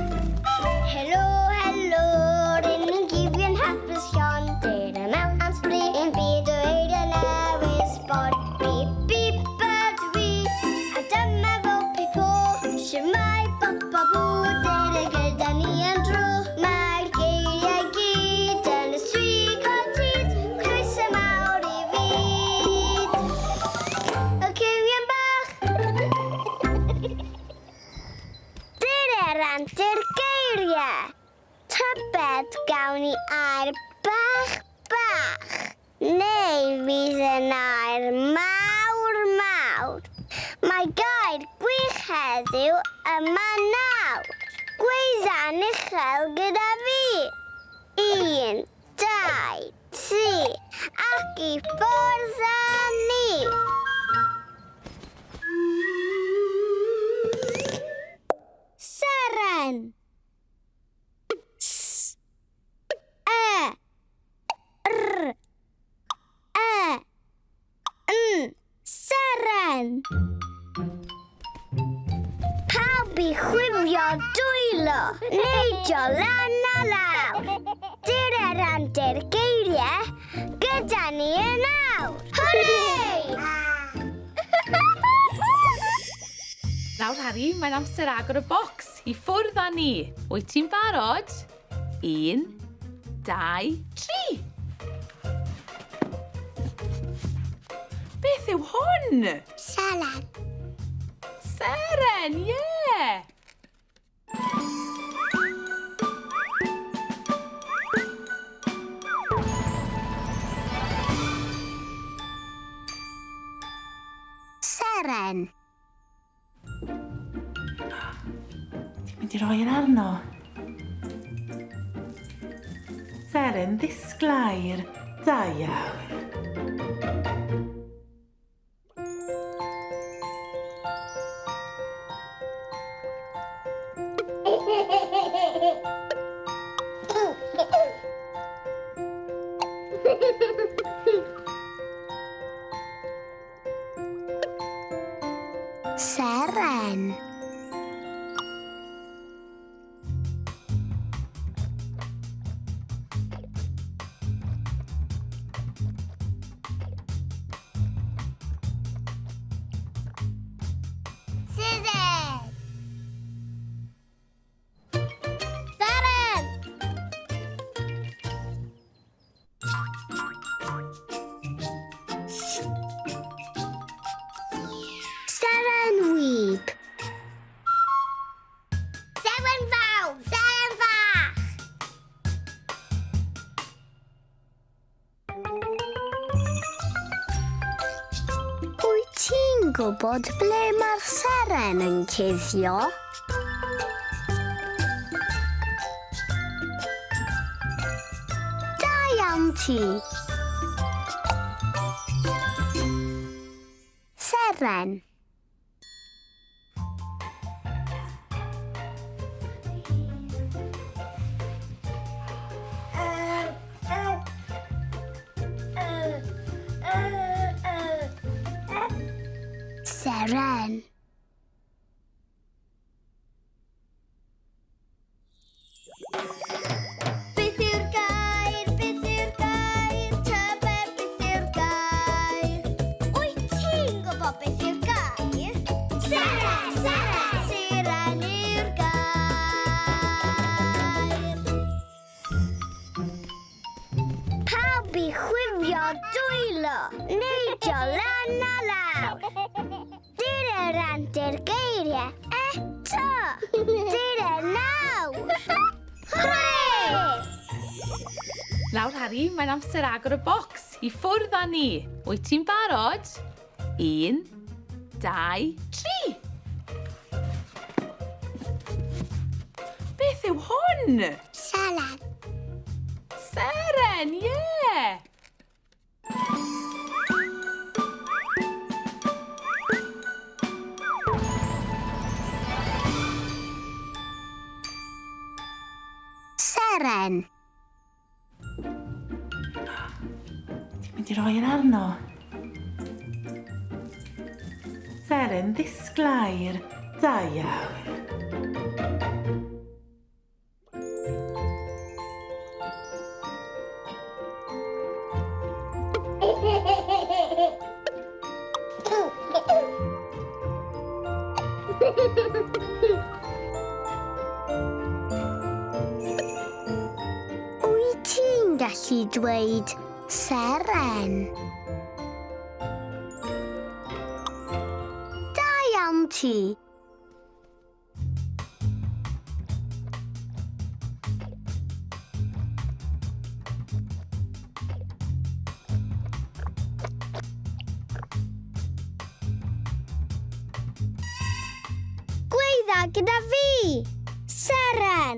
Helo, helo, rydyn ni'n gywion hapus iawn. Dyr mewn am sbri yn byd o eiriau newydd sbon. Bip, bip, ydw i, a dyma fo Pipo. Shwmae, bop, bop, bw, dyr gyda ni am dro. Mae'r geiriau gyd yn y swigo tyd. Croeso mawr i fyd y Cywion Bach. Dyr antur geiriau. Tybed gawn ni air bach bach. Neu fydd yn air mawr mawr. Mae gair gwych heddiw yma nawr. Gweidda'n uchel gyda fi. 1, 2, 3, ac i ffwrdd â ni. Seren. S. E. R. E. N. Seren. Pawb i chwifio dwylo, neidio lan a lawr. Dyr yr antur geiriau gyda ni yn awr. Hwrê! Nawr, Harry, mae'n amser agor y bocs. I ffwrdd â ni. Wyt ti'n barod? 1, 2, 3. Beth yw hwn? Seren. Seren, ie! Yeah. Seren. Ti'n mynd i roi yn arno? Seren ddisglair. Da iawn. Seren. Scissors. Seren. Seren wib. Seren fawr. Seren fach. Wyt ti'n gwybod ble mae'r seren yn cuddio? Da iawn ti. Seren. Seren. Beth yw'r gair? Beth yw'r gair? Tybed beth yw'r gair? Wyt ti'n gwybod beth yw'r gair? Seren! Seren! Seren yw'r gair. Pawb i chwifio dwylo, neidio lan a lawr. Dyna rant yr geiriau eto. Dyna nawr. Hwrê! Nawr, Harry, mae'n amser agor y bocs. I ffwrdd â ni. Wyt ti'n barod? 1, 2, 3. Beth yw hwn? Seren. Seren, ie! Yeah. Seren. Ti'n mynd i roi yn arno? Seren ddisglair. Da iawn. Wyt ti'n gallu dweud seren? Da iawn ti. Gweidda gyda fi! Seren!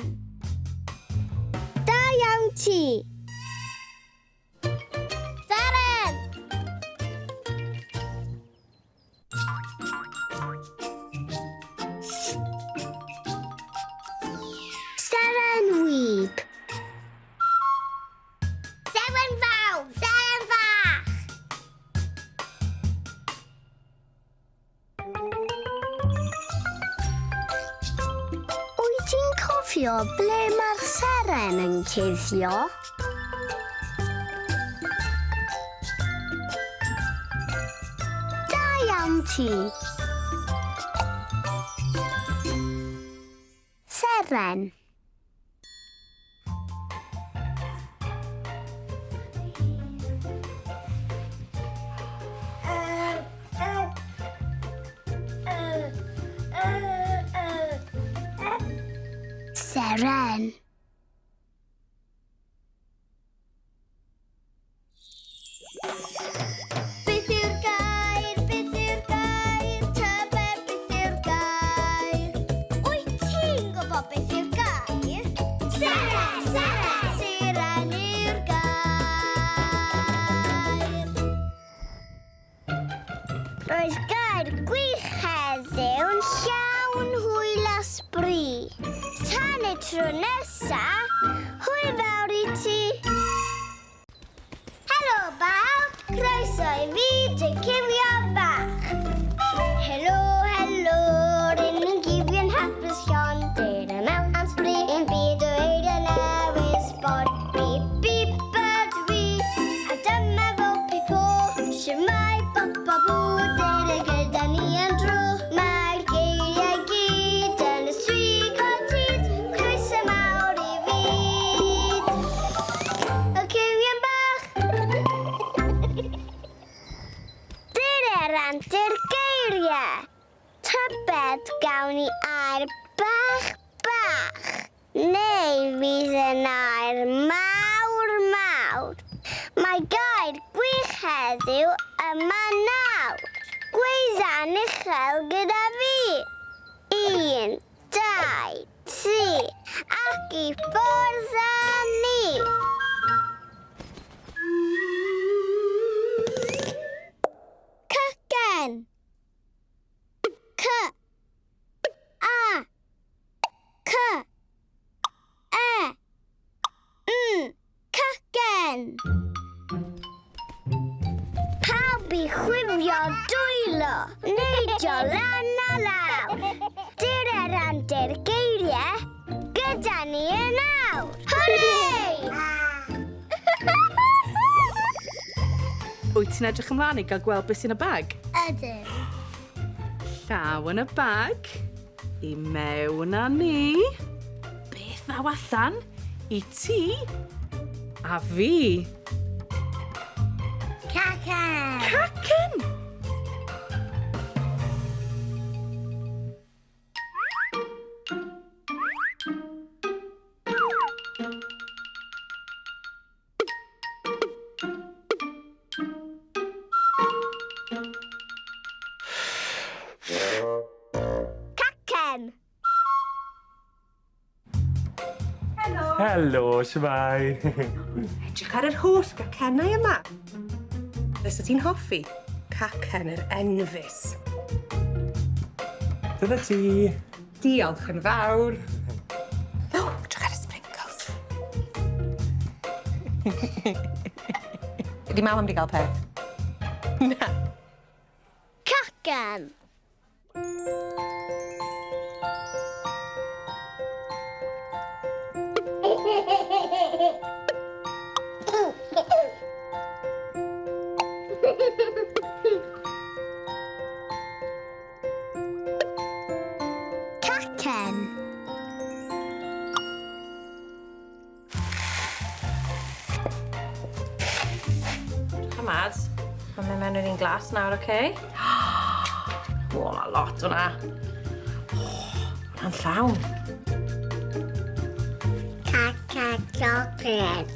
Da iawn ti! Seren! Seren wib. Seren fawr! Seren fach! Wyt ti'n cofio ble mae'r seren yn cuddio? Da iawn ti! Seren. Seren. Beth yw'r gair? Beth yw'r gair? Tybed beth yw'r gair? Wyt ti'n gwybod beth yw'r gair? Seren! Seren! Seren yw'r gair. Roedd gair gwych heddiw'n llawn hwyl a sbri. Tan y tro nesa, hwyl fawr i ti. Helo bawb, croeso i fi dy cinio bach. Helo, helo. Dyr yr antur geiriau. Tybed gawn ni air bach bach, neu fydd yn air mawr mawr. Mae gair gwych heddiw yma nawr. Gweidda'n uchel gyda fi. 1, 2, 3, ac i ffwrdd â ni! Cacen! C A C E N. Cacen! Pawb i chwifio dwylo, neidio lan a lawr. Dyr yr antur geiriau, gyda ni yn awr. Hwrê! Wyt ti'n edrych ymlaen i gael gweld beth sy'n y bag? Ydyn. Llaw yn y bag, i mewn â ni. Beth ddaw allan i ti a fi? Cacen! Cacen! Cacen! Helo, shwmae? Edrych ar yr holl gacennau yma. Fysa ti'n hoffi cacen yr enfys? Dyna ti. Diolch yn fawr. O, edrych ar y sprinkles. Ydy mam am di gael peth? Na. Cacen! Cacen! Hamad, mae'n mynd mewn i'r un glas nawr, oce? O, mae lot o'na. O, hwnna'n llawn. Caca chocolate.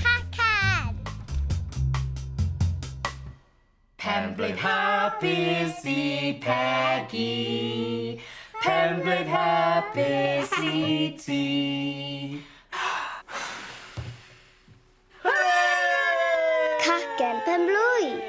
Cacen! Penblwydd hapus i Peggy. Penblwydd hapus i ti. Cacen pen-blwydd.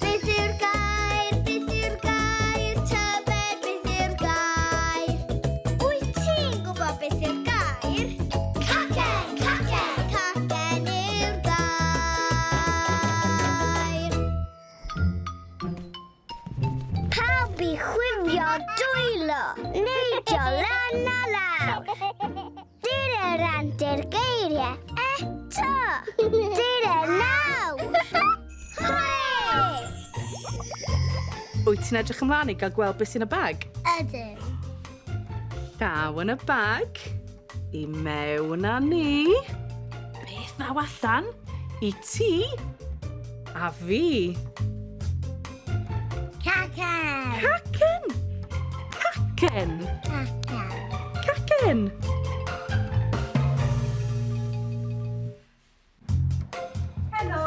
Beth yw'r gair? Beth yw'r gair? Tybed beth yw'r gair? Wyt ti'n gwybod beth yw'r gair? Cacen! Cacen! Cacen yw'r gair. Pawb i chwifio dwylo, neidio lan a lawr. Dyr yr antur geiriau eto. Dyr y nawr. Hwrê! Wyt ti'n edrych ymlaen i gael gweld beth sy'n y bag? Ydyn. Llaw yn y bag, i mewn â ni. Beth ddaw allan i ti a fi? Cacen! Cacen! Cacen! Cacen. Cacen!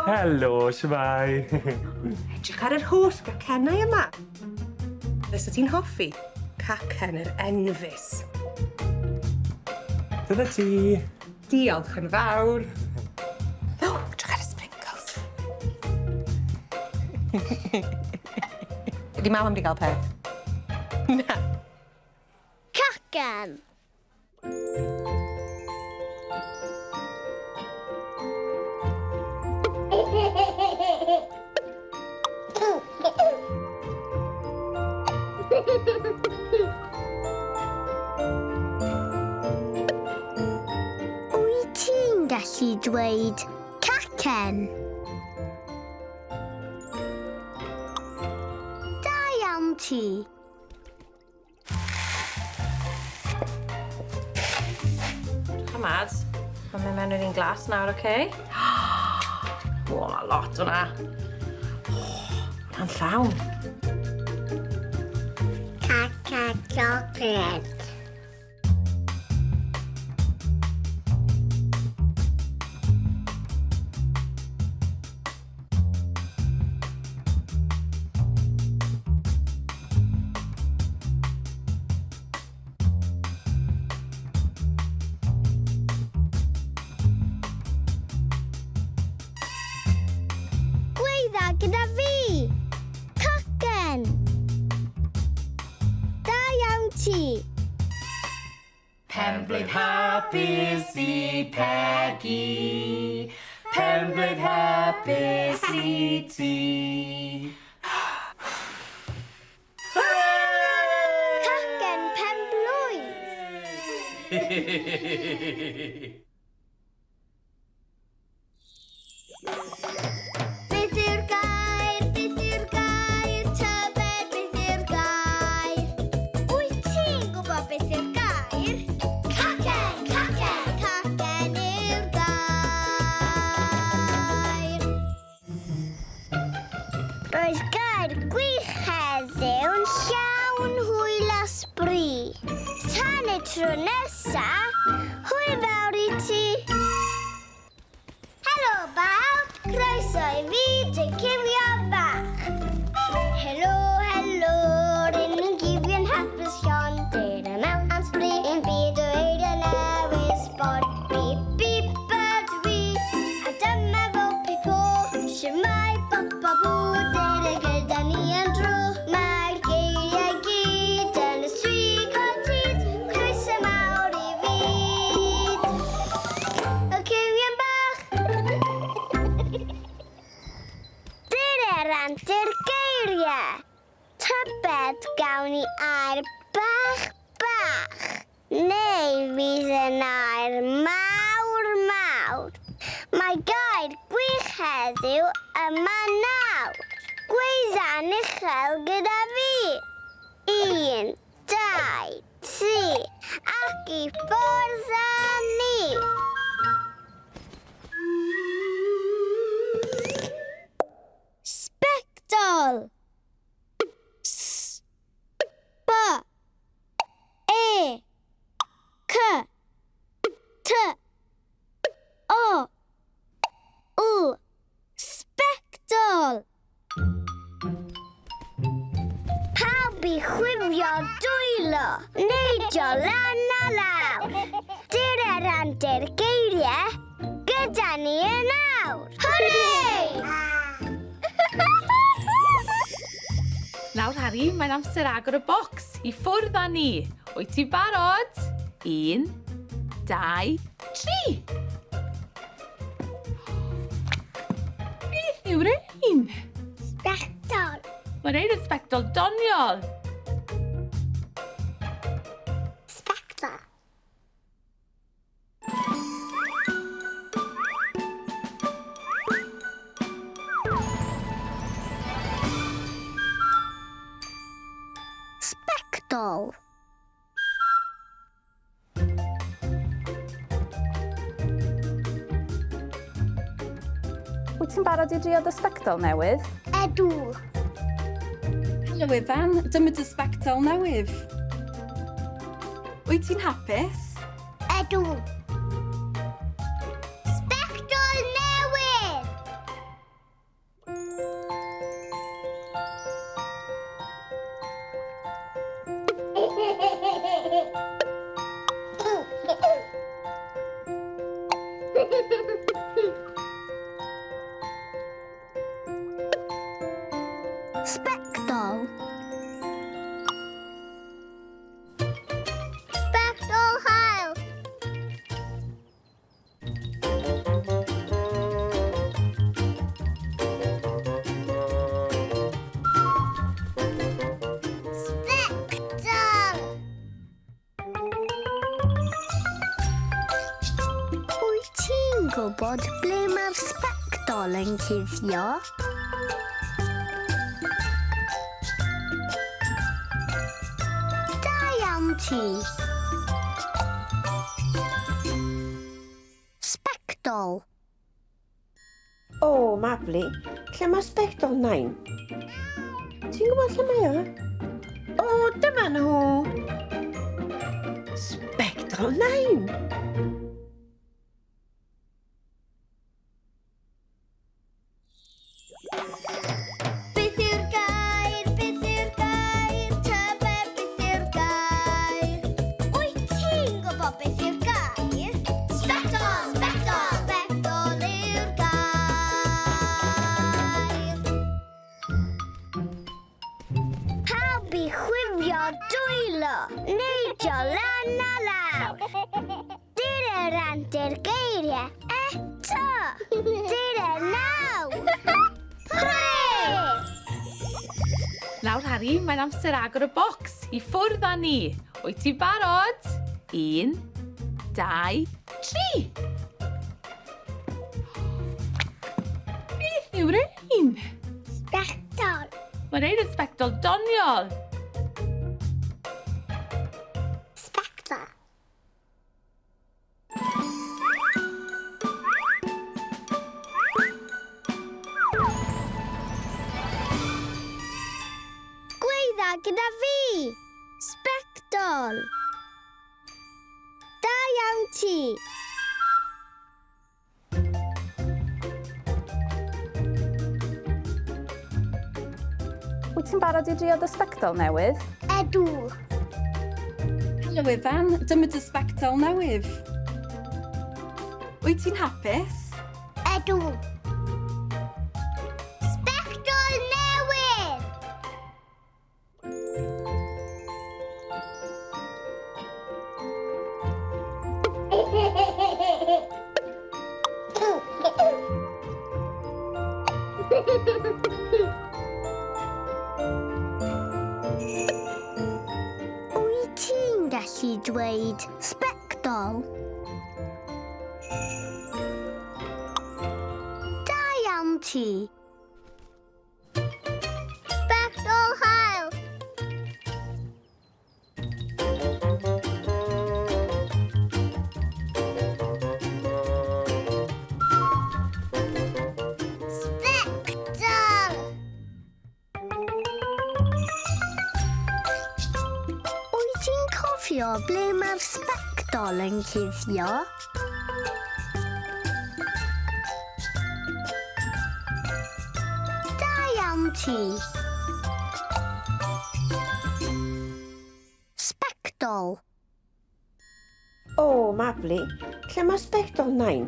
Helo, shwmae? Edrych ar yr holl gacennau yma. Fysa ti'n hoffi cacen yr enfys? Dyna ti. Diolch yn fawr. O, edrych ar y sprinkles. Ydy mam am di gael peth? Na. Cacen! Wyt ti'n gallu dweud cacen? Da iawn ti. Edrych am ads. Mae'n mynd mewn i'r un glas nawr, oce? Okay? O, mae lot o'na. Hwnna'n llawn. Caca chocolate. Gweidda gyda fi! Cacen! Da iawn ti! Penblwydd hapus i Peggy. Penblwydd hapus i ti. Cacen pen blwydd! Beth yw'r gair? Beth yw'r gair? Tybed beth yw'r gair? Wyt ti'n gwybod beth yw'r gair? Cacen! Cacen! Cacen yw'r gair! Roedd gair gwych heddiw'n llawn hwyl a sbri. Tan y tro nesa, hwyl fawr i ti! Helo bawb! Croeso i fi, dy Cywion Bach. Helo, helo, ryn ni'n gywion hapus iawn. Dyr yma am sbri ein byd o eiriau newydd sbon. Bip, bip, ydw i, a dyma fo Pipo. Shwmae, bop, bop, bw, dyr y gyda ni am dro. Mae'r geiriau gyd yn y swig o tyd. Croeso mawr i fyd. Y Cywion Bach. Dyr yr antur geiriau. Tybed gawn ni air bach bach. Neu fydd yn air mawr mawr. Mae gair gwych heddiw yma nawr. Gweidda'n uchel gyda fi. 1, 2, 3, ac i ffwrdd â ni. Sbectol. S B E C T O L. Sbectol. Pawb i chwifio dwylo, neidio lan a lawr. Dyr yr antur geiriau, gyda ni yn awr. Hwrê! Nawr, Harry, mae'n amser agor y bocs. I ffwrdd â ni. Wyt ti'n barod? 1, 2, 3. Beth yw'r ein? Sbectol. Mae'n ein yn sbectol doniol. Sbectol. Sbectol. Wyt ti'n barod i drio dy sbectol newydd? Ydw. Helo Ifan, dyma dy sbectol newydd. Wyt ti'n hapus? Ydw. Sbectol newydd! Sbectol. Sbectol haul. gwybod ble mae'r sbectol yn cuddio? Da iawn ti. Sbectol. O, Mabli, lle mae sbectol nain? Ti'n gwybod lle mae o? O, dyma nhw! Sbectol nain! Beth yw'r gair? Beth yw'r gair? Tybed beth yw'r gair? Wyt ti'n gwybod beth yw'r gair? Sbectol! Sbectol! Sbectol yw'r gair. Pawb i chwifio dwylo, neidio lan a lawr. Dyr yr antur geiriau eto. Dyr y naw. Hwrê! Nawr, Harry, mae'n amser agor y bocs. I ffwrdd â ni. Wyt ti'n barod? 1, 2, 3. Beth yw'r ein? Sbectol. Mae'n ein yn sbectol doniol. Sbectol. Gweidda gyda fi! Sbectol! Da iawn ti! Wyt ti'n barod i drio dy sbectol newydd? Ydw. Helo Ifan, dyma dy sbectol newydd. Wyt ti'n hapus? Ydw. Sbectol newydd! Wyt ti'n gallu dweud sbectol? Da iawn ti. Sbectol haul! Sbectol! Wyt ti'n cofio ble mae'r sbectol yn cuddio? Da iawn ti. Sbectol. O, Mabli, lle mae sbectol nain?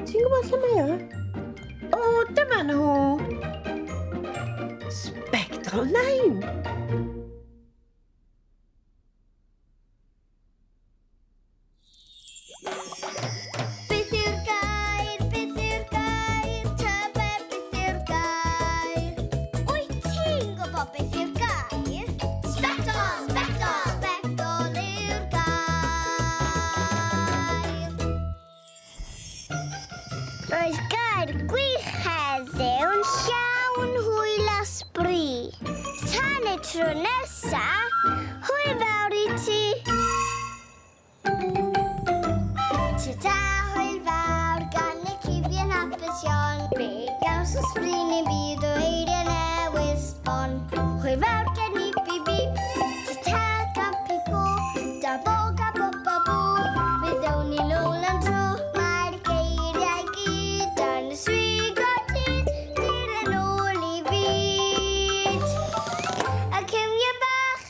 Ti'n gwybod lle mae o? O, dyma nhw! Sbectol nain! Beth yw'r gair? Beth yw'r gair? Tybed beth yw'r gair? Wyt ti'n gwybod beth yw'r gair? Sbectol! Sbectol! Sbectol yw'r gair. Roedd gair gwych heddiw'n llawn hwyl a sbri. Tan y tro nesa, hwyl fawr i ti. Ta-ta, hwyl fawr gan y cyfion hapusion. Fe gaws y sbri ni'n byd o eiriau newydd sbon. Hwyl fawr gen i bi bi. Ta-ta, campi po. Da bo ga bo ba bo. Fe ddown ni nôl am tro. Mae'r geiriau gyd yn y swigo tyd. Dyr yn ôl i fyd. Y cywion bach.